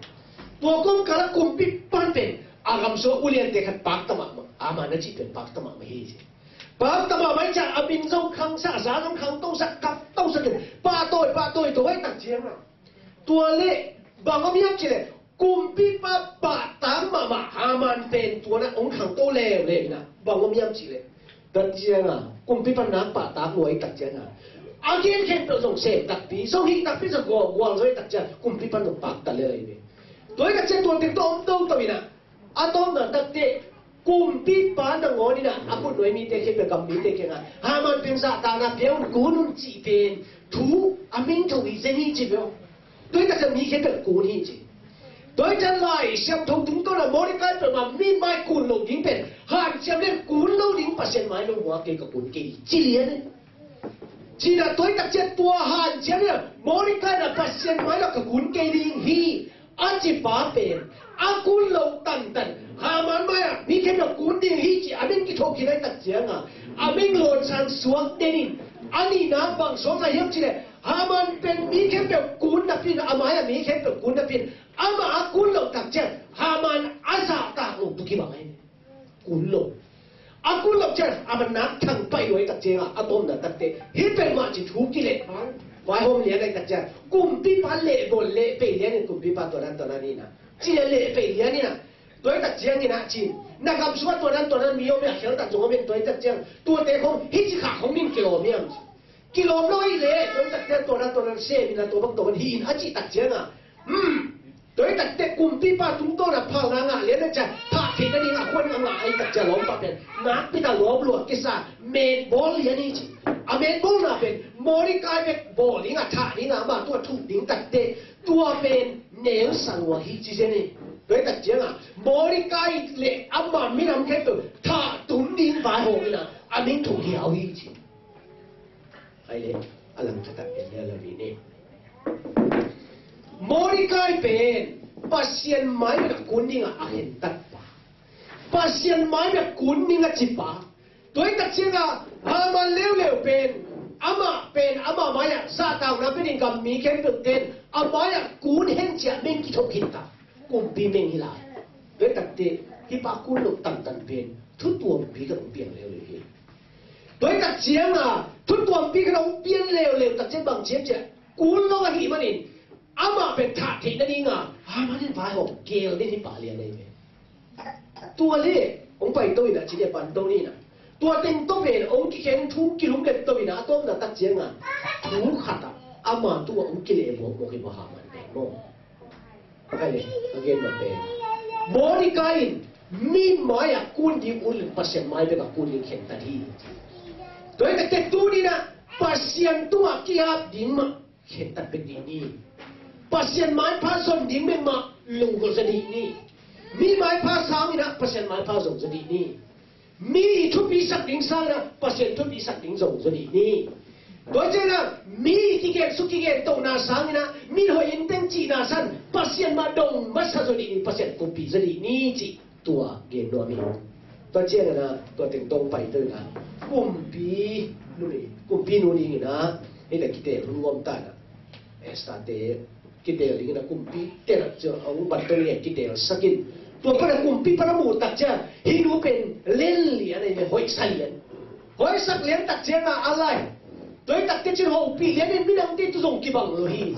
Tua kawmkal a kumpipa pen a gamsung a uliante khat pakta mahmah, ama na cih pen pakta mahmah hi ci. Pakta mahmah hi ciang a min zong khangsak, a za zong khangtosak, kaptosak in pahtawi pahtawi to hi takcianga tua le bang om hiam cileh Kumpipa pahtak mahmah Haman pen tua na hong khangto leuleu in ah, bang om hiam cih leh, tak ciangin kumpipa nak pahtak lua ahih tak ciangin, a gen khempeuh zong sem takpi, zong hih takpi, zong gual, gualzo ahih tak ciangin kumpipa zong pakta leuleu hi. Tua ahih tak ciangin tua teng tawh om toto in ah, a tawpna takteh, kumpipa nangawn in ah a khutnuai mite khempeuh, gam mite kiangah, Haman pen zahtakna pia un, kun un cih pen thu a minthanna hi zen hi ci ve aw. Tua ahih tak ciang mi khempeuh kun hi ci. Tua ahih tak ciang Lai Siangtho tungtawn ah Mordecai peuhmah mi mai kun lo ding pen hanciam le kun lo ding, Pasian mai lo mua kei ka kun kei ci lian hi. Ci-in ah tua ahih tak ciang tua hanciam in ah Mordecai in ah Pasian mai lo ka kun kei ding hi a cipa pen a kun lo tantan, Haman mai-ah mi khempeuh kun ding hi ci a min kithok khin ahih tak ciangin, a min lawnsan suak den in, a nihna bang suak lai hiam cih leh, Haman pen mi khempeuh kun napi-in, a mai-ah mi khempeuh kun napi-in, amah a kun loh tak ciang Haman a zahtak lo tua kibang ahi. Kun lo. A kun loh ciang a man nak thang pai lua ahih tak ciangin, a tawpna takteh, hih pen mah ci thu kileh, vaihawm lian ahih tak ciang, kumpipa leh bawl leh pei lian in, kumpipa tua dan tua dan in ah, ci leh leh pei lian in ah. Tua ahih tak ciangin ah ci-in, na gam sungah tua dan tua dan mi om hi a, khial tak zong om hi, tua ahih tak ciang, tuate khong hih ci khak khong min kilawm hiam ci. Kilawm lo hi leh, tua ahih tak ciang tua dan tua dan sem in ah, tua bang tua bang hi in a cih tak ciangin, hmm, tua ahih tak teh kumpipa tungtawn ah phalna ngah lian ahih ciang, thah theihna ding a khuan a ngah ahih tak ciang, lawmpa pen nakpi tak lawm lua kisa, metbawl lian hi ci. A metbawlna pen Mordecai bek bawl ding a, thah ding a, amah tua thuk ding tak teh, tua pen neusa lua hi ci zen hi. Tua ahih tak ciangin Mordecai leh ama minam khempeuh thah tum ding vaihawm in ah, a min thuk hiau hi ci. Ai le, a lang khat ah en lel lo ni. Mordecai pen Pasian mai bek a kun ding a, a khentat pa, Pasian mai bek a kun ding a ci pa. Tua ahih tak ciangin Haman leuleu pen, amah pen ama mai-ah zahtakna pia ding, gam mi khempeuh ten a mai-ah kun hen ci-a min kithok khin ta. Kumpi meng hi lai. Tua ahih tak teh, hih pa kun loh tantan pen thu tuampi khat hong piang leuleu hi. Tua ahih tak ciangin thu tuampi khat hong piang leuleu tak ciang bang ci hiam cih leh, kun lo ahih manin amah pen thah theihna ding a, Haman in vaihawm gel ding hi, pa lian ahi ve. Tua leh hong paito in ah, ci leh pan to ni in ah, tua teng tawh pen hong kikhen thu kilumlet to in ah, a tawpna tak ciangin thu khat ah ama tu-ah hong kileh mawkmawk hi maw, Haman pen maw. Ai le, a gen mah pen, Mordecai in mi mai-ah kun ding ut leh Pasian mai bek a kun ding khentat hi. Tua ahih tak teh tuni in ah Pasian tungah kihap ding mah khentat bek dih ni. Pasian maipha zon ding bek mah lunggulh zaw dih ni. Mi maipha sangin ah Pasian maipha zong zaw dih ni. Mi thupi sak ding sangin ah Pasian thupi sak ding zong zaw dih ni. Tua ciangin ah mi kigen suk kigen tohna sangin ah, mi hoih in teng cihna sangin Pasian mah dong masa zaw dih ni, Pasian kumpi zaw dih ni cih tua gen nuam hi. Tua ciangin ah, tua teng tawh hong paito in ah, kumpi nu ni, kumpi nu dingin ah, hih leh kiteel hun nuam ta in ah, Esther te kiteel dingin ah, kumpi teel ah, cia hong ban to in ah, kiteel sak in. Tua pan ah kumpipa in a muh tak ciang, hih nu pen len lian ahi ve, hoihsa lian. Hoihsak lian tak ciangin ah, a lai, tua ahih tak teh cin hopih lian in, midangte tu zong kibang lo hi.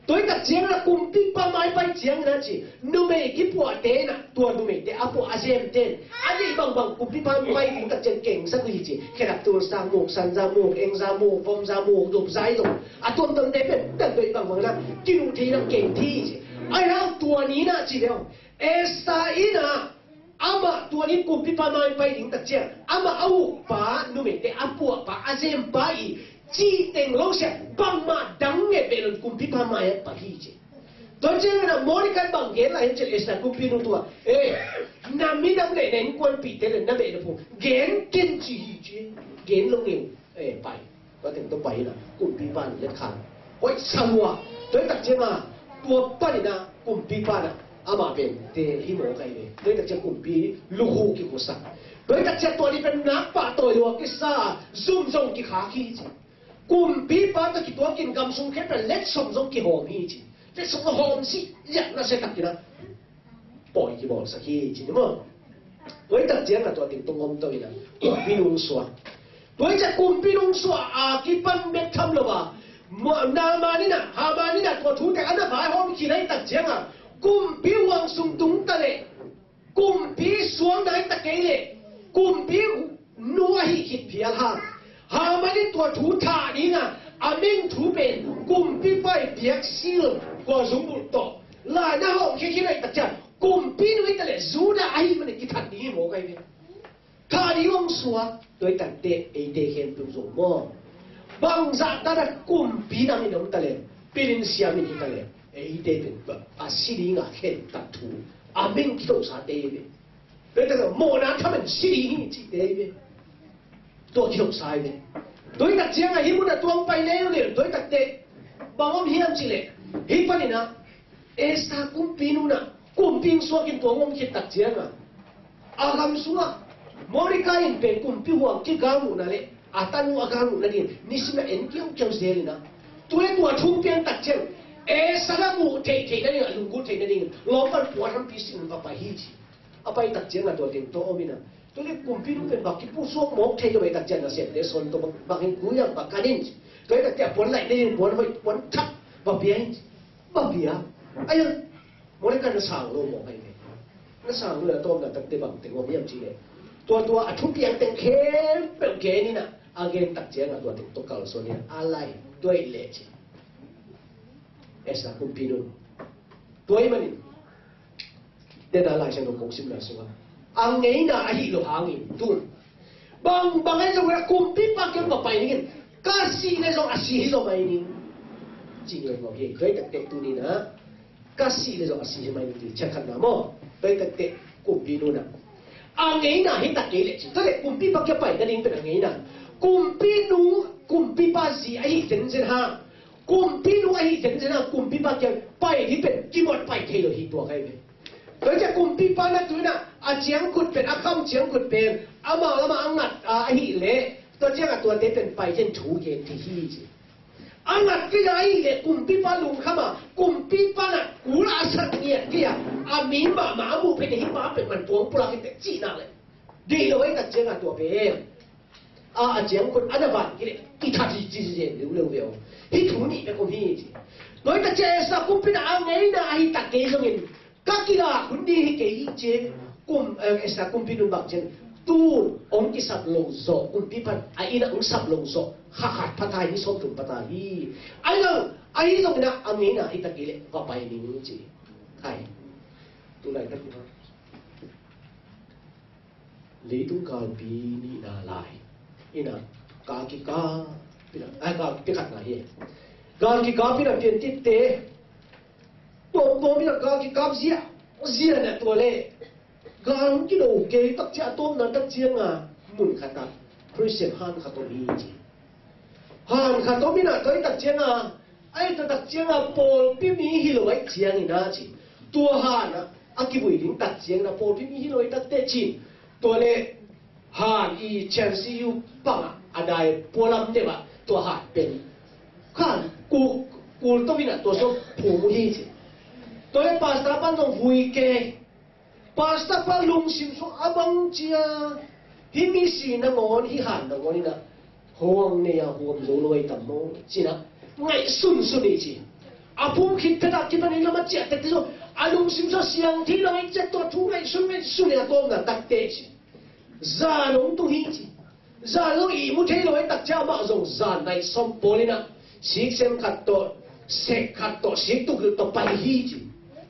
Tua ahih tak ciangin ah kumpipa mai pai ciangin ah ci, numei kipuahte in ah, tua numeite a puah a zemte in a deih bangbang kumpipa mai ding tak ciang keng sak uh hi ci. Khedap tul sang muk, sanza muk, engza muk, vomza muk, dupza hi zong, a tuamtuamte pen a deih bangbang in ah kinuh thei in ah keng thei hi ci. Ahi hang tua ni in ah ci leh, Esther in ah, amah tua ni kumpipa mai pai ding tak ciang, amah a ukpa, numeite a puahpa, a zempa i cih teng lo sia, bangmah dang nget beh lo in kumpipa mai-ah pai hi ci. Tua ciangin ah Mordecai bang gen lai hiam cih leh, Esther kumpinu tu-ah, eh, na minam leh na innkuanpihte leh na beh na phung gen ken ci hi ci. Gen lo ngeu, eh, pai. Tua teng tawh pai in ah, kumpipa in let kha. Hoih sa lua. Tua ahih tak ciangin ah, tua pan in ah, kumpipa in ah, amah pen teel hi mawk ahi ve. Tua ahih tak ciang kumpi lukhu kikhusak. Tua ahih tak ciang tua ni pen nak pahtawi lua kisa, zum zong kikhak hi ci. Kumpipa tawh kituakin gam sung khempeuh letsong zong kihawm hi ci. Letsong a hawm si liah nasia takin ah, pawi kibawlsak hi ci ni maw. Tua ahih tak ciangin ah tua teng tawh hong om to in ah, kumpi nungsuah. Tua ahih ciang kumpi nungsuah a kipan bek tham lo a, Naaman in ah, Haman in ah tua thute a na vaihawm khin ahih tak ciangin ah, Kumpi huang sung tung ta leh, kumpi suang nai ta kei leh, kumpi nu ahi khit phial hang. Haman in tua thu thah ding a, a meng thu pen kumpipa i biaksil khuazung bulh tawh lai na hawmkhia khin ahih tak ciang, kumpi nu hi ta leh Judah ahih manin kithat ding hi mawk ahi ve. Thah ding hong suak, tua hi tak teh eite khempeuh zong maw, bangzah tak a kumpi dang in om ta leh, pilin siam in hi ta leh, eite pen a si ding a khentat thu, a meng kithosate hi ve. Tua hi tak a mawhna thaman si ding hi cihte hi ve. Tua kithosate hi ve. Tua hi tak ciang a hih mun a tuang pai leuleu, tua hi tak teh bang om hiam cih leh, hih panin a Esther kumpi nu in a, kumpi suak in tua hong om khit tak ciang a, a gam sung a Mordecai in pen kumpi huang kigal muhna leh a tanu a gal muhna ding in nisim a en kiaukiau zel in a, tua leh tua thu piang tak ciang, Esther a muh theih theihna ding a, lunggulh theihna ding in lawmpan puan hampi sin va pai hi ci. A pai tak ciang a tua teng tawh om in a, tua leh kumpi nu pen bang kipusuak mawk thei lo ahih tak ciang a, siamte sawn tawh bang, bang hi guiang bang kan in ci. Tua hi tak ciang a puan laih ding in puan hoih, puan thak va pia hi ci. Va pia. Ai a, Mordecai na sang lo mawk ahi ve. Na sang lo a tawpna tak teh bang teng om hiam cih leh, tua tua a thupiang teng khempeuh gen in a, a gen tak ciang a tua teng tawh kalsuan in a, a lai, tua hi leh ci. Esther kumpi nu. Tua ahih manin, tena Lai Siangtho kong simna sungah, a ngeina ahih loh hangin tun, bang bang ahi zongin a kumpipa kiang va pai ning in, ka sih leh zong a si hi zaw mai ning, ci ngiat mawk hi. Tua hi tak teh tuni in a, ka sih leh zong a si hi mai ning ci, ciang khatna maw. Tua hi tak teh kumpi nu in a, a ngeina hi tak kei leh ci. Tua leh kumpipa kiang pai nading pen a ngeina. Kumpi nu, kumpipa zi ahih zenzen hang, kumpi nu ahih zenzen a kumpipa kiang pai ding pen kimawh pai thei lo hi, tua ka hi ve. Tua ciang kumpipa na tu in a, a ciangkhut pen, a kham ciangkhut pen amau lam ah a ngat a, ahih leh tua ciang a tuate pen pai zen thu gen thei hi ci. A ngat kei a ahih leh kumpipa lungkham a, kumpipa na kul a sak ngiat kei a, a mi mahmah a muh pen hih pa pen man tuang pulak hi teh cih nak leh deih lo ahih tak ciang a tua pen a, a ciangkhut a na van kei leh kithat hi ci zen leuleu ve aw. Hih thu nih bek om hi ci. Tua hi tak ciang Esther kumpi in a, a ngeina ahih tak kei zongin ka kilak hun ding hi kei hi ci. Kum, eh, Esther kumpi nu in bang ci, tun hong kisap lo zawh, kumpipa in a inn ah hong sap lo zawh kha khat pha ta hi, ni sawmthum pha ta hi. Ahi zong, ahi zongin a, a ngeina ahih tak kei leh va pai ning ci. Khai. Tu laitak hi hang. Leitung galpi nihna lai in a, gal kikap in a, ai, galpi khatna hi. Gal kikap in a piantitte tawmtawm in a gal kikap ziahziah in a, tua leh gal hong kido kei tak ciang a, tawpna tak ciang a mun khat ah Khristian han khat om hi ci. Han khat om in a, tua hi tak ciang a, ahi tua tak ciang a pawlpi mi hi lo ahih ciangin a ci. Tua han ah a kivui ding tak ciangin a pawlpi mi hi lo ahih tak teh ci. Tua leh han i Chelsea U pang ah a dai pualam deuh ah tua han pen khan kul, kul to in a tua sawm phum uh hi ci. Tua leh pastor pan zong vui kei. Pastor pa lungsim sung a bang cia, hih misi nangawn, hih han nangawn in a huang nei a huam zo lo ahi tam maw ci in a ngaihsunsun hi ci. A phum khit phet a kipan in lam a ciah teh teh zong a lungsim sung siang thei lo ahi ciang tua thu ngaihsun ngaihsun in a tawpna tak teh ci. Zan hong tung hi ci. Zan lo ihmu thei lo ahih tak ciang amah zong zan nai sawm pawl in a siksem khat tawh, sek khat tawh, siktuk tawh pai hi ci.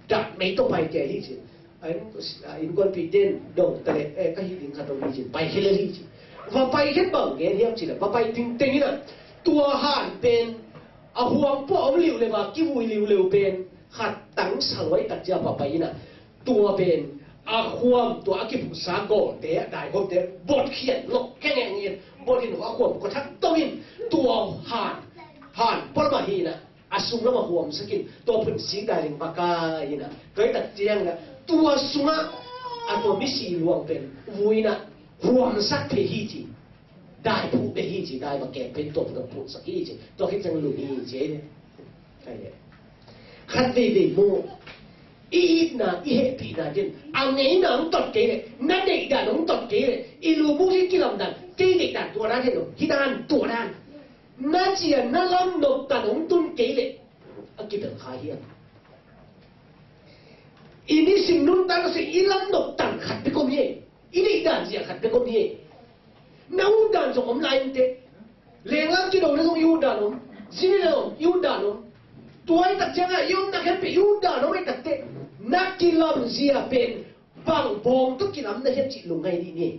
Dak mei tawh pai kei hi ci. A inn, a innkuanpihte in dong ta leh, eh, ka hih ding khat om hi ci, pai khia lel hi ci. Va pai khen bang gen hiam cih leh, va pai tengteng in a tua han pen a huam pua om liuhleuh a kivui liuhleuh pen khat tang sa lo ahih tak ciang va pai in a, tua pen a huam, tua a kiphuhsa gawlte, a daigawmte bot khian lok kengeng in, bot in a huam kua thak to in, tua han, han pualam ah hi in a, a sung lam a huamsak in, tua phun sik dai leng va kai in a, tua hi tak ciang in a tua sungah a tua misi luang pen vui in a huamsak phei hi ci. Dai phuh bek hi ci, dai va kep pen tua phun a phuhsak hi ci. Tua khit ciang lum hi ci. Khat veivei maw, i itna, i hehpihna ding a ngeina hong tot kei leh, na deihdan hong tot kei leh, i lubuk i kilamdan, kei deihdan tua dan hi lo, hih dan tua dan, na cian na lam nopdan hong tun kei leh a kibel kha hiam? I nisim nuntakna sung i lam nop tan khat bek om hi. I deih dan zia khat bek om hi. Na ut dan zong om lai inteh. Lenglam kido na zong i ut dan om. Zin i le om i ut dan om. Tua i tak ciangah i omna khempeuh i ut dan om i tak teh, na kilam zia pen bang bawng tawh kilam na hiam cih lungngai dih ni.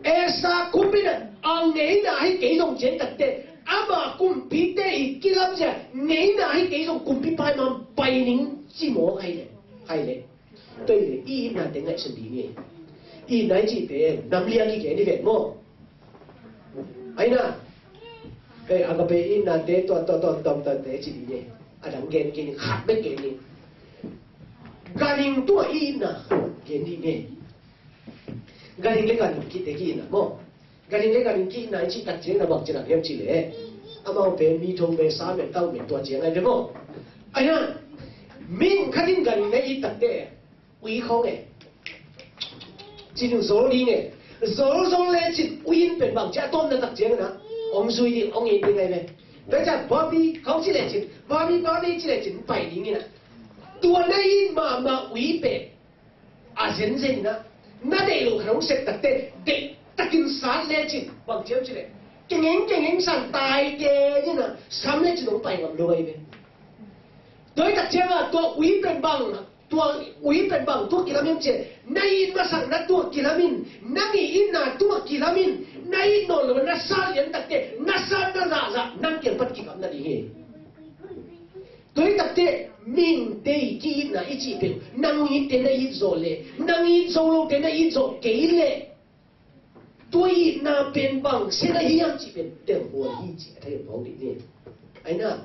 Esther kumpi in a ngeina hi kei zong ciang tak teh, ama kumpite i kilam zia ngeina hi kei zong kumpipa i ma pai ning ci mawk hai le. Hai le. Tua hi le, i itnate ngaihsun dih ni. I itna i cih pen nam liang hi kei ni vet maw? Aina. Hei, Agape itnate tua, tua, tua, tua, tua te ci dih ni. A dang gen kei ni, khat bek gen ni. Ganhing tua i itna gen dih ni. Ganhing le ganhing kihte ki itna maw? Ganhing le ganhing ki itna i cih tak ciang na bang ci nak hiam cih leh, amau pen mi thong ve, sa ve, tau ve, tua ciang ai ve maw? Aina. Mihing khat in ganhing le it tak teh, ui khawng e. Cin zol ding e. Zol zol le cin ui in pen bang ci a, tawmna tak ciang na ong zui ding, ong it ding ai ve. Tua ciang babi khawng ci le cin, babi, babi ci le cin pai ding in a. Tua na it mahmah ui pen a zenzen in a, na deih loh khat hong sep tak teh, deih takin sat le cin bang ci hiam cih leh, kengeng kengeng san tai keng in a, sam le cin hong pai ngam lo ai ve. Tua hi tak ciang a, tua ui pen bang, tua ui pen bang tua kilam hiam cih leh, na it masak na tua kilam in, nang i itna tua kilam in, na it nawn lo na sa lian tak teh, na sa na zahzah, nang kiang pan kigamna ding hi. Tua hi tak teh, mihingte i ki-itna i cih peuh, nang itte na it zawh leh, nang it zo lote na it zawh kei leh, tua itna pen bang sia na hiam cih pen telhuai hi cih a thei phawk dih ni. Aina.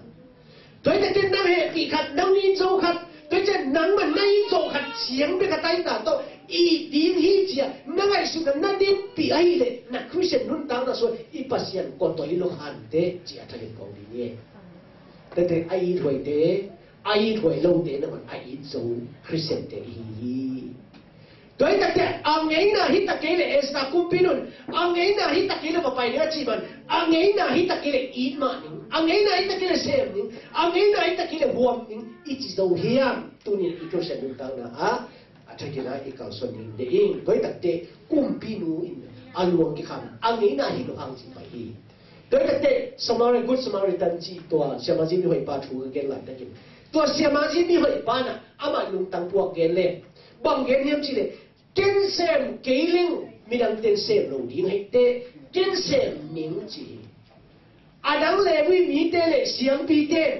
Tua hi tak teh nang hehpih khat, nang it zo khat, tua hi ciang nangmah na it zawh khat ciang bek a taita tawh it ding hi cih a na ngaihsutna na dinpih ahih leh, na Khristian nuntakna sung i Pasian kua tawh i lo khante cih a thei phawk dih ni. Tua hi tak teh a ithuaite, a ithuai lote na man a it zo Khristiante i hi hi. Tua hi tak teh a ngeina hi tak kei leh, Esther kumpi in, a ngeina hi tak kei leh va pai ning a cih man, a ngeina hi tak kei leh it mah ning, a ngeina hi tak kei leh sem ning, a ngeina hi tak kei leh huam ning i ci zo hiam? Tuni in i Khristian nuntakna ah a thakin a i kalsuan ding deih ing. Tua hi tak teh kumpinu in a luang kikham, a ngeina hi lo hang cih pai hi. Tua hi tak teh Samari, Good Samaritan cih tua siamah zi mihoihpa thu ka gen laitakin, tua siamah zi mihoihpa in a, amah lungtang puak gen leh, bang gen hiam cih leh, ken sem kei leng midangte in sem lo ding hi teh, ken sem ning ci hi. A dang Levi mite leh siampite in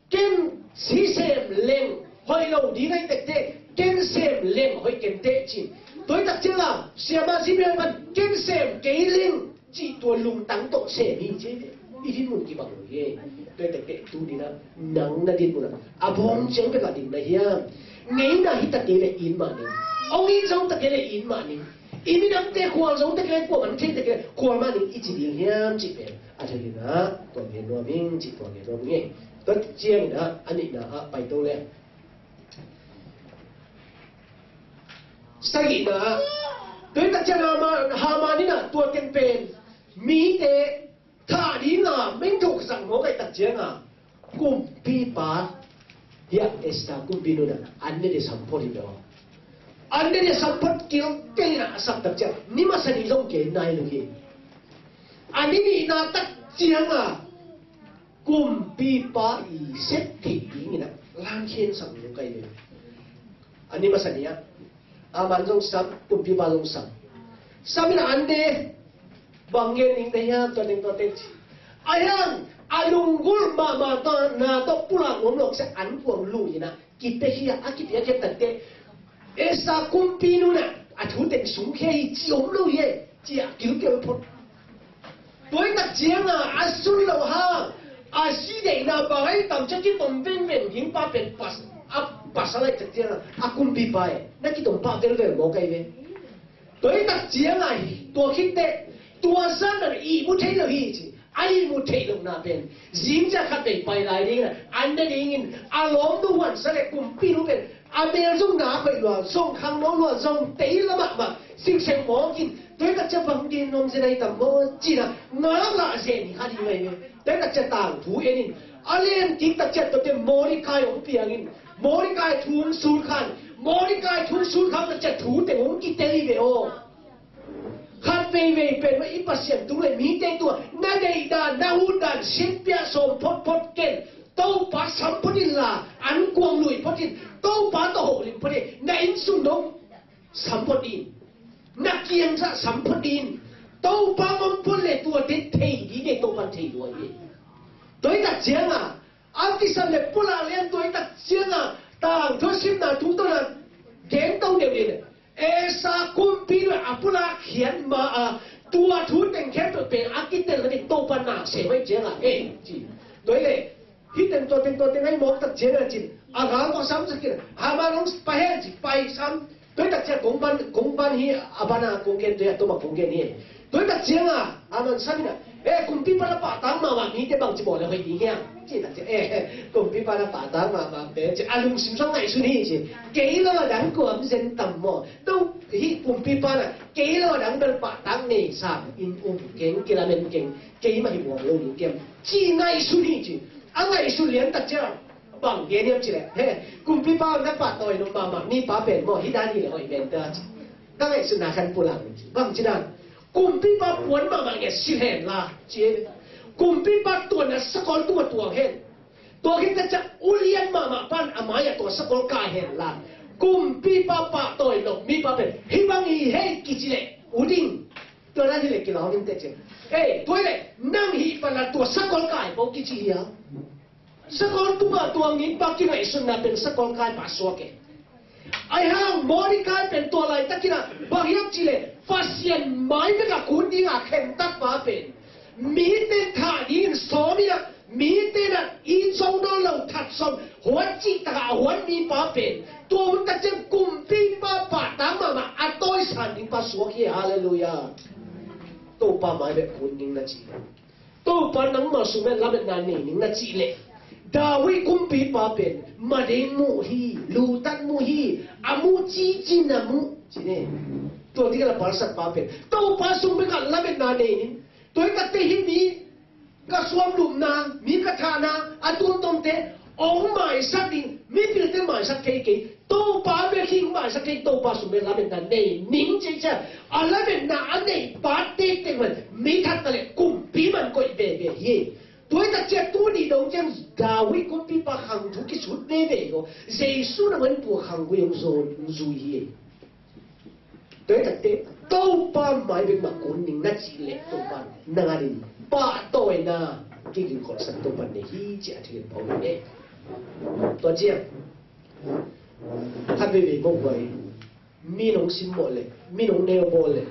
ken si sem leng hoih lo ding ahi tak teh, ken sem leng hoih ken teh ci. Tua hi tak ciang a, siamah zi mihoihpa in ken sem kei leng cih tua lungtang tawh sem hi ci. I dinmun kibang lo hi. Tua hi tak teh tuni in a, nang na dinmun ah a bawng ciang bek a dim na hiam? Ngeina hi tak kei leh it mah ning. Hong it zo tak kei leh it mah ning. I midangte khual zo tak leh, kuamah na thei tak leh khual mah ning i ci ding hiam cih pen a thakin a, tua gen nuam ing cih tua gen nuam ing. Tua ciangin a, a nihna ah pai to leh, sagihna ah, tua hi tak ciang Haman, Haman in a tua teng pen mite thah ding a mengtho ka zang mawk ahih tak ciang a, kumpipa, hiah Esther kumpinu in a, an ne dia sam phot hi lo. An ne dia sam phot kilkel in a, a sak tak ciang ni masa ni zong gen nai lo hi. A ni nihna tak ciang a, kumpipa i sep theih dingin a langkhian sam lo kai ve. A ni masa ni ah, Haman zong sam, kumpipa zong sam. Sam in a, an ne, bang gen ning te hiam, tua teng tua teng ci. A hiang, a lunggulh mahmah tawh, na tawh pulak nuam lo sia, an kuang lui in a, kipia hi a, a kipia khiat tak teh, Esther kumpinu in a, a thu teng sungkhia hi ci om lo hi e, ci a kilkel phot. Tua hi tak ciang a, a sun lo hang, a si deihna bang ahi tam ci a kitom vengveng ding pa pen pas-, a pasal ahi tak ciang a, a kumpipa e, na kitom pah velvel mawk ahi ve. Tua hi tak ciang a, tua khit teh, tua zan a ihmu thei lo hi ci. A ihmu theih lohna pen zing ciang khat vei pai lai dingin a, an ne dingin a lawmnu huansa leh kumpinu pen a mel zong nak hoih lua, zong khangno lua, zong tei la mahmah, singseng mawk in, tua hi tak ciang bang gen nuam zen ahi tam maw ci-in a, ngaklah zen hi kha ding ahi ve. Tua hi tak ciang tangthu en in, a len kik tak ciang tua teh Mordecai hong piang in, Mordecai thu hong sulkhan, Mordecai thu sut khak tak ciang thu teng hong kitel hi ve aw. Khat veivei pen mah i Pasian tung le mite tua na deihdan, na hutdan, sinpiah sawm photphot ken. Topa sam phot in la, an kuang lui phot in. Topa tawh holim phot in. Na inn sung dong sam phot in. Na kiangzah sam phot in. Topa mong phot le tuate thei ding e, Topa thei lua hi. Tua hi tak ciang a, a kisam le pulak lian tua hi tak ciang a, tangthu simna tungtawn a, gen to deuh ding le. Asa kumpi tua a pulak khiat ma a, tua thu teng khempeuh pen a kitel na ding Topa na se mai ciang a, eh, ci. Tua hi le, hih teng tua teng tua teng ai mawk tak ciang a cin. A gal kong sam sak in. Haman hong pai hen ci, pai sam. Tua hi tak ciang kong ban, kong ban hi a ban a kong gen tua hi a tuma kong gen hi. Tua hi tak ciang a, Haman sam in a. Eh, kumpipa na pahtang mahmah mite bangci bawl le hoih ding hiam? Ci tak ciang, eh, kumpipa na pahtang mahmah mite ci. A lungsim sung ngaihsun hi ci. Kei lo a dang kua om zen tam maw. Tua hih kumpipa na kei lo a dang bel pahtang nei sam in um keng, kilamen keng. Keimah hi buang lo ding kiam. Ci ngaihsun hi ci. A ngaihsun lian tak ciang. Bang gen hiam ci le. He, kumpipa na pahtawi nop mahmah mipa pen maw, hih dan hi le hoih ven ta ci. Ka ngaihsutna khan pulak ci. Bang ci dan. Kumpipa puan mahmah nge si hen la ci. Kumpipa tuan a sakol tua tuang hen. Tua khit tak ciang ulian mahmah pan a mai a tua sakol kai hen la. Kumpipa pahtawi nop mipa pen hih bang hi hei kici le. U ding. Tua dan hi le kilawm in teh ci. Hei, tua hi le nang hih pan a tua sakol kai po kici hi a. Sakol tungah tua nginpa kingaihsunna pen sakol kaipa suak e. Ahi hang Mordecai pen tua laitakin ah bang hiam cih leh Pasian mai bek a kun ding a khentatpa pen mite thah dingin sawm in ah mite in ah it zo nawn lo that sawm huat cihtak a a huat mipa pen tua hun tak ciang kumpipa pahtang mahmah a tawisan dingpa suak hi. Halleluiah. Topa mai bek kun ding na ci. Topa nangmah sung bek lametna nei ning na cih leh David kumpipa pen mading muh hi, lutat muh hi, a muh cici na muh ci ne. Tua ding la palsatpa pen Topa sung bek a lametna nei ning. Tua hi takte hi mi ka suamlumna, mi ka thahna a tuamtuamte hong maisak ding, mipilte maisak thei kei. Topa bek hi maisak thei, Topa sung bek lametna nei ning ci ciang a lametna a neihpa tektek man mi that ta leh kumpi man koih veve hi. Tua hi tak ciang tuni dong ciang David kumpipa khang thu kisut veve hi ko. Jesu na man tua khang gui hong zui hi. Tua hi tak ciang Topa mai bek mah kun ning na cih leh Topa nang adingin pahtawina kigingkholhsak Topa nei hi ci a thil pau hi. Tua ciang khat veivei mawk vai. Mi nong simmawh leh mi nong neu bawl leh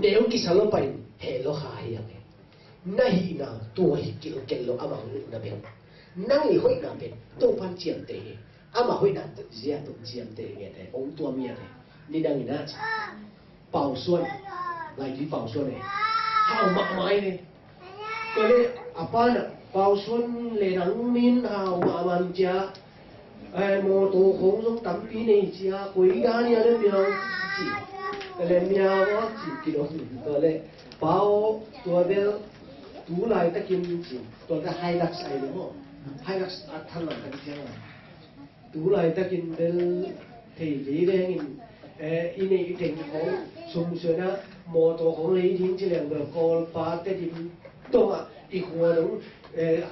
neu kisa lo pai heh lo kha hi a. Na hihna tua hi kilkel lo amah hong luhna bek. Nang i hoihna pen Topan ciamteh hi. Amah hoihna zia tawh ciamteh hi nge te hong tuam hi a te. Nidang in a ci. Pausuan, Laitui Pausuan e. Hau mahmah hi ve. Tua leh a pa na Pausuan leh nang min hau mahmah cia. Ai, mawtaw khawng zong tampi nei cia, koi dan ia le miau ci. Tua leh miau a ci kidong. Tua leh pau tua bel tu laitakin ci. Tua bel Hilux ai le maw. Hilux a thang a kan cia. Tu laitakin bel thei kei vengin, eh, i neih i teng khawng sumsuan a mawtaw khawng lei ding ci leng bel Kawlpa te ding tawh a i khua dong, eh,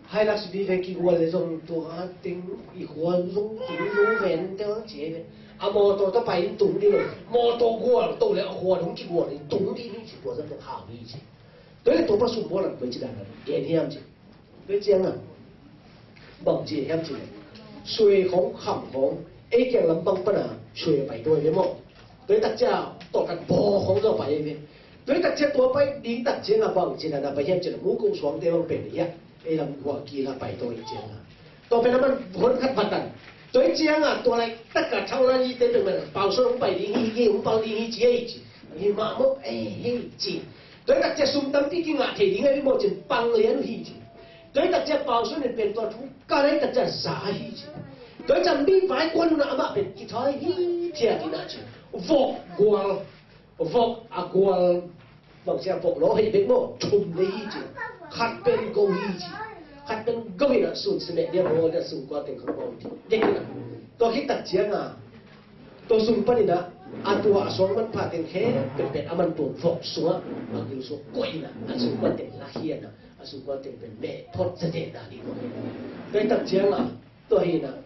Hilux bi ve kigual le zong tua teng i khua zong teng zong ven te ci ve. A mawtaw ta pai in tung ding lo. Mawtaw gual to le a khua dong kigual in tung ding ci tua zong hau hi ci. Tua le Topa sum bual lam tua ci dan gen hiam ci. Tua ciang a bang ci hiam ci le suai khawng kham khawng ei kiang lam bang pana suai a pai tua hi maw. Tua tak cia tawh kan baw khawng zaw pai hi. Tua tak cia tua pai ding tak ciang a bang ci na na pai hiam ci na mu kong suang te bang pen hi a. Ei lam khua kila pai tua hi ciang a tua pen a man hon khat vatan. Tua ciang a tua lai tak a thau lai te pen man pau so hong pai ding hi hi hong pau ding hi ci ei ci. Hi mah maw ei hei ci. Tua hi tak cia sum tampi kingah thei ding a hi maw cin pang lian uh hi ci. Tua hi tak cia Pausuan in pen tua thu ka rei tak cia za hi ci. Tua hi cia mi vai kuan uh na amah pen kithai hi thiat in a ci. Vok gual, vok a gual, bang cia vok law hei bek maw thum le hi ci. Khat pen go hi ci. khat pen go in ah sun simeh dia bawl dia sung kua teng khang bawl dek in ah. Tua khit tak ciang a tua sung panin ah a tua a suang manpha teng khempeuh pen a man tua vok sungah a gil sungah koih in ah a sung pan teng lakhian ah a sung pan teng pen meh phot zazen dan in koih in ah. Tua khit tak ciang a tua hi in ah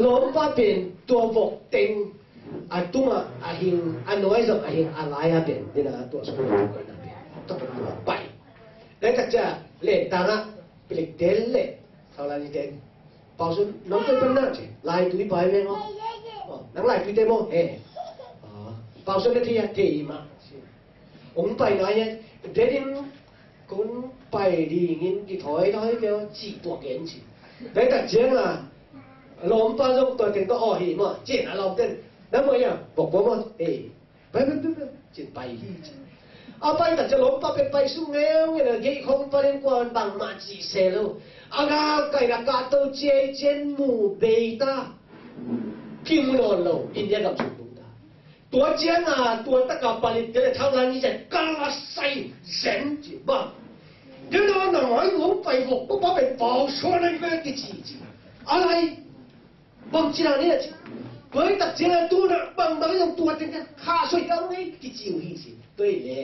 lawmpa pen tua vok teng a tungah a hing a nuai zong a hing a lai a pen din ah tua sung pan koih in ah pen tua pen tua pai. Tua khit tak ciang a lentang ah pilik tel leh Thau lai ni ten. Pausun, nang pai pan na ci. Lai tui pai ve maw? Oh, nang lai tui te maw? He. Ah, pausun na thei a thei mah. Ong pai nai e. Denin kun pai dingin kithoi thoi keu ci tuak gen ci. Tua khit tak ciang a lawmpa zong tua teng tawh aw hi maw? Ci na lawm ten. Na maw ia? Bok bok maw? Eh. Pai, pai, pai, pai. Cin pai hi ci. A pai tak ciang lawmpa pen pai sung ngeungeu na gei khong panin kua bangmah cih se lo. A galkai na kahto ciai cian mu bei ta. Kim nawn lo. India gam sung tung ta. Tua ciang a tua taka palit te le thau lai ni cian kal a sai zen ci bang. Dia na na ngai ngong pai vok pa pa pen pau suan ai ve kici ci. A lai Bang ci na ni a ci. Tua hi tak ciang a tu na bang bang zong tua teng ka kha soi ka ngei kici uh hi ci. Tua hi le.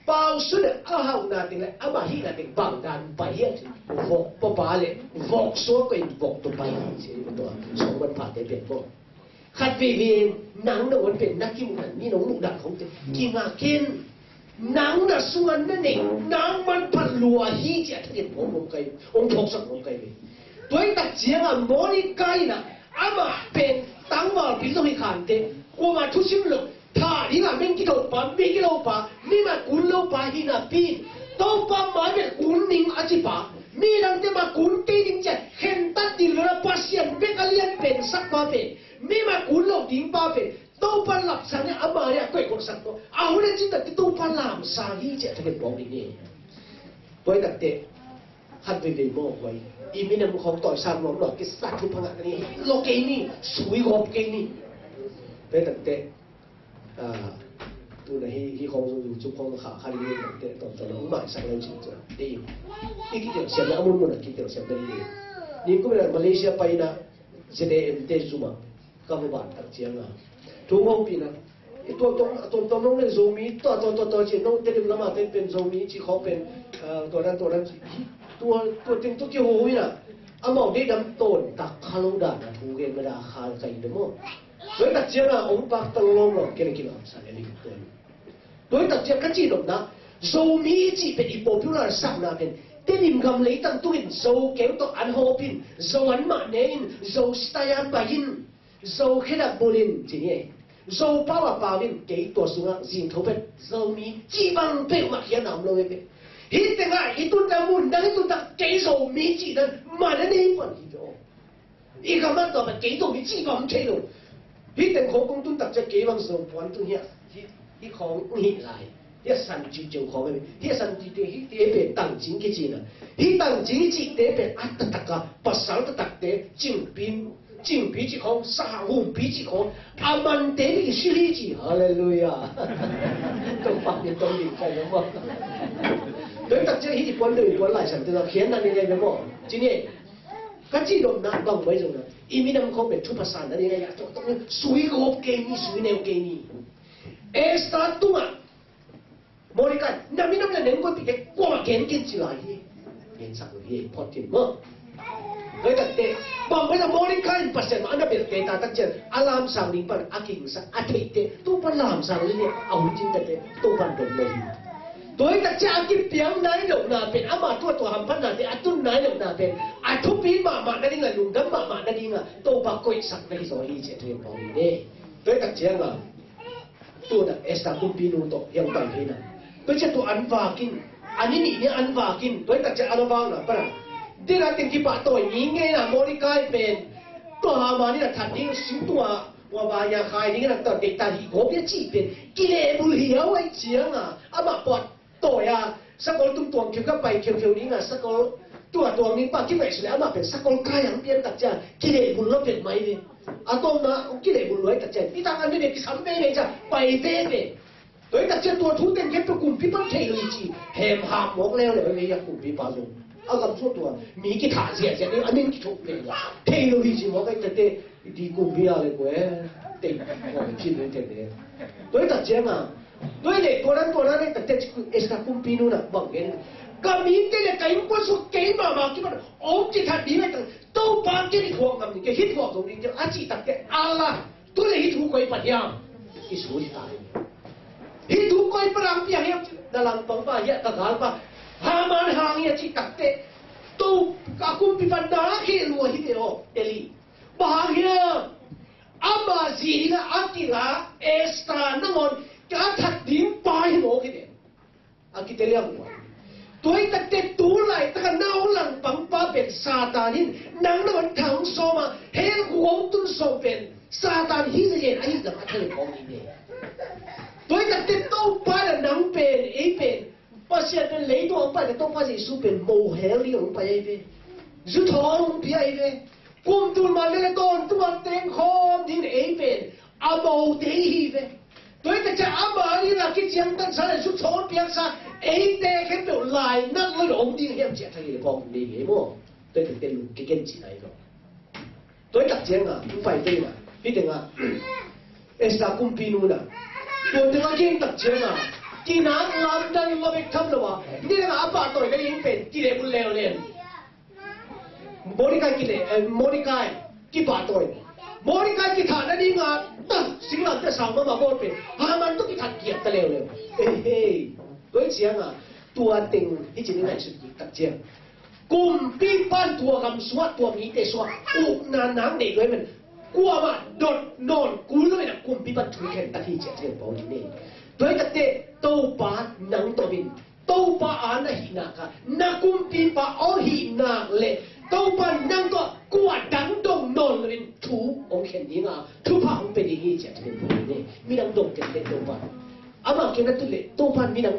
Pausun a hauhna teng le amah hihna teng bang dan pai hi a ci. Vok papa le vok sua ko in vok tu pai hi ci. Tua song man pha te pen vok. Khat veivei nang na on pen na kimuh dan mi nong muh dan khong te. Kingak in. Nang na sungah na neih nang manpha lua hi ci a thakin hong om kai, hong phawksak om kai ve. Tua hi tak ciangah Mordecai in ah amah pen tangvalpi zong hi khante, kuamah thusim lo, tha dingah meng kithopa, mi kilopa, mi mah kun lopa hi napi in, Topa mai bel kun ning a cipa, mi dangte mah kun kei ding ciah khentat ding lo na Pasian bek a lian pen sakpa pen, mi mah kun lo dingpa pen Topa lamsang in ama le a koih koihsak ko. A hun a cin takte Topa lamsang hi ci a thakin bawng ding hi. Tua hi takte khat veivei maw huai i minam khawng tawisam nuam lo kisat thupha ngah ka ni. Lo kei ni, sui gawp kei ni. Tua hi takte tuna hi hi khawng zong YouTube khawng kha kha ding hi takte tawmtawm hong maisak lo cin tua. Ei i kitelsiam na a munmun a kitelsiam na ding hi. Nin kum in a Malaysia paina Z A M te zumah ka va ban tak ciang a thu hopih na i tuamtuam a tuamtuam nong le Zomi tua tua tua tua ci nong Tedim lama ten pen Zomi ci khawng pen tua dan tua dan ci tua tua teng tua kiho hi na amau deih dam tawn tak kha lo dan a thu gen mada khal kai de maw. Tua tak ciang a ong pak tang lawm lawm kei le kilam sa le ni tua. Tua hi tak ciang ka cih nopna Zomi cih pen i popular sakna pen Tedim gam leitang tungin Zo keu tawh an hawpin Zo anmah ne in Zo style a pai in Zo khedap bulin ci ni ei. Zo pau a pau in kei tua sungah zingtho pen Zomi cih bang peuhmah khiatna om lo ei pen. Hih tengah i tuntak mun dang i tuntak kei Zomi cih dan man a nei pan hi ve aw. I gam ah tua pen kei Zomi cih bang thei lo. Hih teng khawng kong tun tak ciah kei bang Zo puan tun hiah hih khawng hih lai. Hiah san cih ceu khawng hi. Hiah san cih te hih te pen tang cing kici na. Hih tang cing cih te pen a taktak a pasal taktak te cingpi cingpi cih khawng saha humpi cih khawng a man te ni si hi ci. Halleluiah. Tong pak ni tong ni kai lo maw. Tua tak ciah hih puan doi puan lai san te la khian na ni ngai lo maw. Ci ni. Ka cih nopna bang mai zong na i minam khawng pen thupha sanna ding a, sui gawp kei ni, sui neu kei ni. Esther tungah Mordecai na minam le neng koipihte kuamah gen kin ci lai hi. Gensak lo hi phot kin maw. Tua hi takte bang mai zong Mordecai in Pasian mah a na belhte ta tak ciang a lamsang ding pan a kingsak a theihte Topa lamsang ding a hun cin takte Topa in don lo hi. Tua hi tak ciah a kipiang nai lohna pen ama tua tua hamphatnate a tun nai lohna pen a thupi mahmah nading a lungdam mahmah nading a Topa koihsak na hi zaw hi ci a thu hi pau hi ne. Tua hi tak ciang a tuna Esther kumpinu tawh hiang pai hi na. Tua ciah tua an vakin an i nih ni an vakin tua hi tak ciah an a vakna pana dena teng kipahtawi ni ngeina Mordecai pen tua Haman in a that ding sing tua ua vaya khai ding in a tawh deihta hih gawp hi a cih pen kilehbulh hi a huai ciang a amah puah tawi a sakol tung tuang khiu ka pai khiukheu ding a sakol tua tuang ding pa kipaih sule amah pen sakol kai ang pian tak ciang kilehbulh lo pet mai ve. A tawmna kilehbulh luai tak ciang i tak an veve kisam veve ciang pai veve. Tua hi tak ciang tua thu teng khempeuh kumpi pan thei lo i ci hem ham mawk leuleu ve hi a kumpipa zong. A gam sung tua mi kithah ziahziah ding a min kithuh pen thei lo hi ci mawk a, i tate i ti kumpi a le kua e, tei kua e cin lo i tate. Tua i tak cianga tua i le tua nan tua nan i tate Esther kumpi nu na bang gen, ka mite le ka innkuan sung kei mahmah kipan hong kithat ding a i tak Topa kei i thuak ngam ding kei, hih thuak zo ding kei a cih takteh a la. Tu le hih thu koi pan hiam? I sut hi ta hi. Hih thu koi pan ang piang hiam? Na langpangpa hiah ka galpa Haman hang hi a cih takteh, to a kumpipa na kheh lua hi ve aw, Eli. Bang hang hiam? Ama zi dingah a kila Esther nangawn ka that ding pa hi mawk hi ve. A kite liang ua. Tua hi takteh tu laitak a na hong langpangpa pen Satan in nang na hong thang sawm a, hell khuk hong tun sawm pen Satan hi zen ahi zang a thei kong hi ve. Tua hi takteh Topa na nang pen, ei pen, Pasian pen leitung hong pai ka Topa Jesu pen mo hell ding hong pai ahi ve. Zu thawn hong pia ahi ve. Kum tul man le tawntung a teng khawm ding ei pen a mote hi ve. Tua hi tak ciang ama ding a kiciangtansa le sut thawn piaksa eite khempeuh lainat lo in om ding hiam ci a thang hi le kawk nei hi maw? Tua hi tak ciang lung kigen cihna hi lo. Tua hi tak cianga hong pai tei na hih tengah Esther kumpi nu na tua tengah gen tak cianga kinak lamdang lo bek tham lo a, nidang a a pahtawi ka ding pen kilehbulh leuleu. Mordecai kile, eh, Mordecai kipahtawi. Mordecai kithah nadinga ta singlamteh sang mahmah bawl pen Haman tawh kithat giak ta leuleu. Ei hei. Tua hi cianga tua teng hi ci ni ngaihsut kik tak ciang kumpipan tua gam sungah tua mite sungah ukna nak neih lua hi man. Kuamah dot nawn kul lo in a kumpipan thu khen tak hi ci a thei pawl ni. Tua hi takteh Topa nang tawh in Topa a na hih nak a na kumpipa aw hih nak le Topa nang tawh kua dang dong nawn loin thu hong khen ding a thupha hong pia ding hi ci a thu hong pia ding hi. Midang dong tengteng Topa amah kei na tut le Topa midang,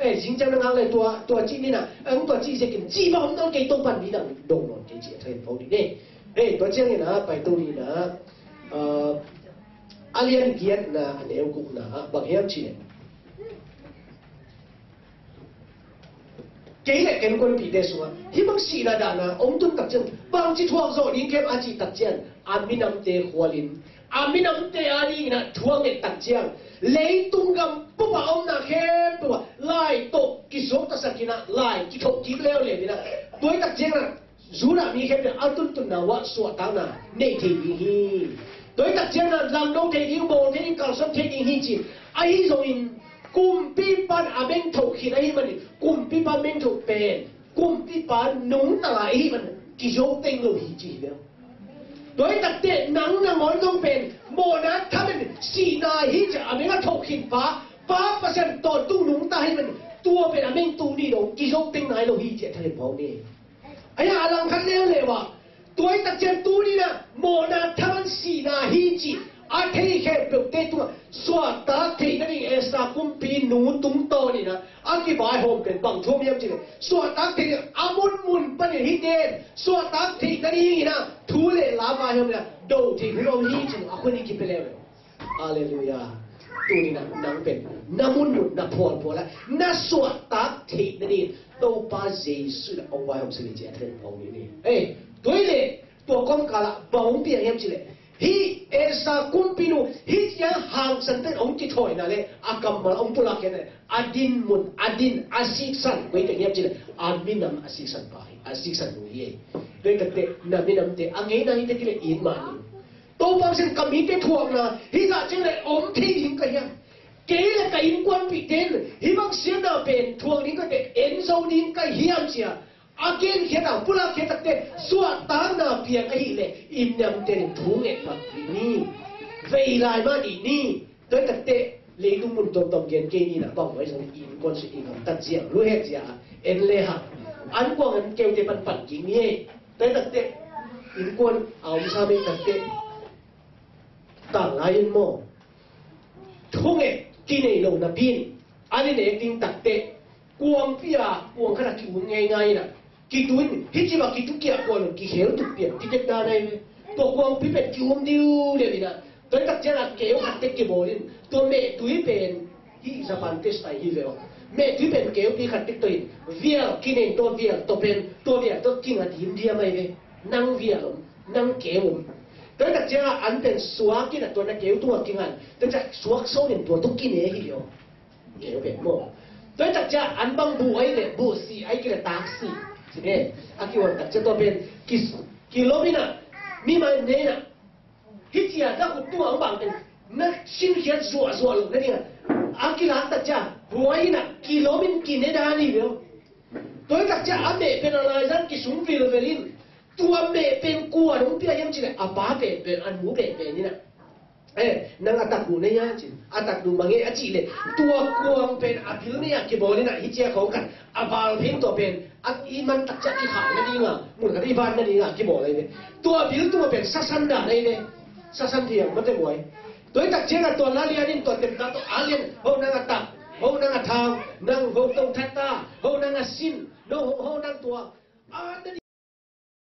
eh, zingciang na ngak le tua tua cih ni na ang tua cih zekin cih bang om nawn kei Topa midang dong nawn kei ci a thu hong pia ding hi. Eh, tua ciangin a pai to ni na, ah, a lian giatna a neu gukna ah bang hiam cih le Kei le ken kuanpihte sungah hih bang sihna dahna hong tun tak ciang bangci thuak zawh ding hiam a cih tak ciang a minamte khualin a minamte a dingin a thuak nget tak ciang leitung gam pupa omna khempeuh ah lai tawh kisuaktasak in a lai kithoh kik leuleu in a tua hi tak ciang a Judah mi khempeuh a tuntunna uah suahtakna nei thei ding hi. Tua hi tak ciang a lamdong thei ding, bawl thei ding, kalsuan thei ding hi ci. Ahi zongin kumpipan a mengthoh khin ahih manin kumpipa mengthoh pen kumpipa nungta lai ahih manin kizo teng lo hi ci hi bel. Tua hi takteh nang nangawn zong pen mawhna thamen sihna hi ci a meng a thoh khin pa pa Pasian tawntung nungta ahih manin tua pen a mengtu nih dong kizo teng nai lo hi ci a thamen pau ni. Ahi a langkhat leuleu ah tua hi tak ciang tuni in a mawhna thaman sihna hi cih a thei khempeuhte tungah suahtak theih nading Esther kumpi nu tungtawn in a a kivaihawm pen bang thu om hiam cih leh suahtak theih ding a munmun panin hihte suahtak theih nading in a thu le la vaihawm in a do theih hun om hi cih a hun hi kipia leuleu. Halleluiah. Tuni in a nang pen na munmun na phualphual ah na suahtak theih nading Topa Jesu in a hong vaihawm sini ci a then hong ni. Ei, tua hi leh tua kawmkal ah bang hong piang hiam cih leh hih Esther kumpinu hih ciang hangsan pen hong kithawina le a kammal hong pulak hian a dinmun a din a siksan koi teng hiam cih leh a minam a siksan pa hi a siksan nu hi. Tua hi takteh na minamte a ngeina hi te kile it mah ni. Topa Pasian ka mite thuakna hih zah ciang le om thei ding ka hiam? Kei le ka innkuanpihte in hih bang siatna pen thuak ding ka teh en zo ding ka hiam cia a genkhiat a pulak khiat takteh suahtakna piang ahih leh i niamte in thu nget mah dih ni. Vei lai mah dih ni. Tua hi takteh leitung mun tuamtuam gen kei ni na bang vai zong i innkuan sung i gamtat zia luhet zia en le ha an kuang an keute panpan kik ni ei. Tua hi takteh innkuan a omsa mei takteh tanglai in maw thunget kinei lo napi in an i nek ding takteh kuangpi a kuang khat a ki-um ngeingai in a kitu in hih ci bang kitu kiah kuan lo kikhel tuk pian kitek dan ai ve. Tua kuangpi pen ki-um diu deuh in a tua hi tak ciang a keu khat tek kibawl in tua mehtui pen hih Japan te style hi ve aw. Mehtui pen keupi khat dik tawh in, vial kinei tawh vial tawh pen, tua vial tawh kinga dimdiam ahi ve. Nang vial om, nang keu om. Tua hi tak ciangah an pen suak in a tua na keu tungah kingan, tua ciah suak sawm in tua tawh kine hi lio. Keu pen maw. Tua hi tak ciah an bang buh ahi leh, buh sih ahi kei leh tak sih. Cine, a kiuan tak ciah tua pen, ki, kilom in a, mi mai ne in a, hih ciah na khut tungah hong bang pen, na sinkhiat zuahzuah loh nading a, a kilak tak ciah, buai in a, kilom in kine dan hi lio. Tua hi tak ciah a meh pen a laizang kisung vilvel in, tua meh pen kuan hong pia hiam cih leh, a pa penpen, a nu penpen in a. Eh, nang a tak duh na hia cin, a tak duh mange a cih leh, tua kuang pen a bil nei a kibawl in a, hih ciah khawng khat, a val pheng tua pen, a i man tak ciah i khak nading a, mun khat i van nading a kibawl ahi ve. Tua bil tua pen sasan dan ahi ve. Sasan thiang mate buai. Tua hi tak ciangah tua la lian in tua temta tua a lian, ho nang a tak, ho nang a thau, nang ho tong that ta, ho nang a sin, no ho, ho nang tua. A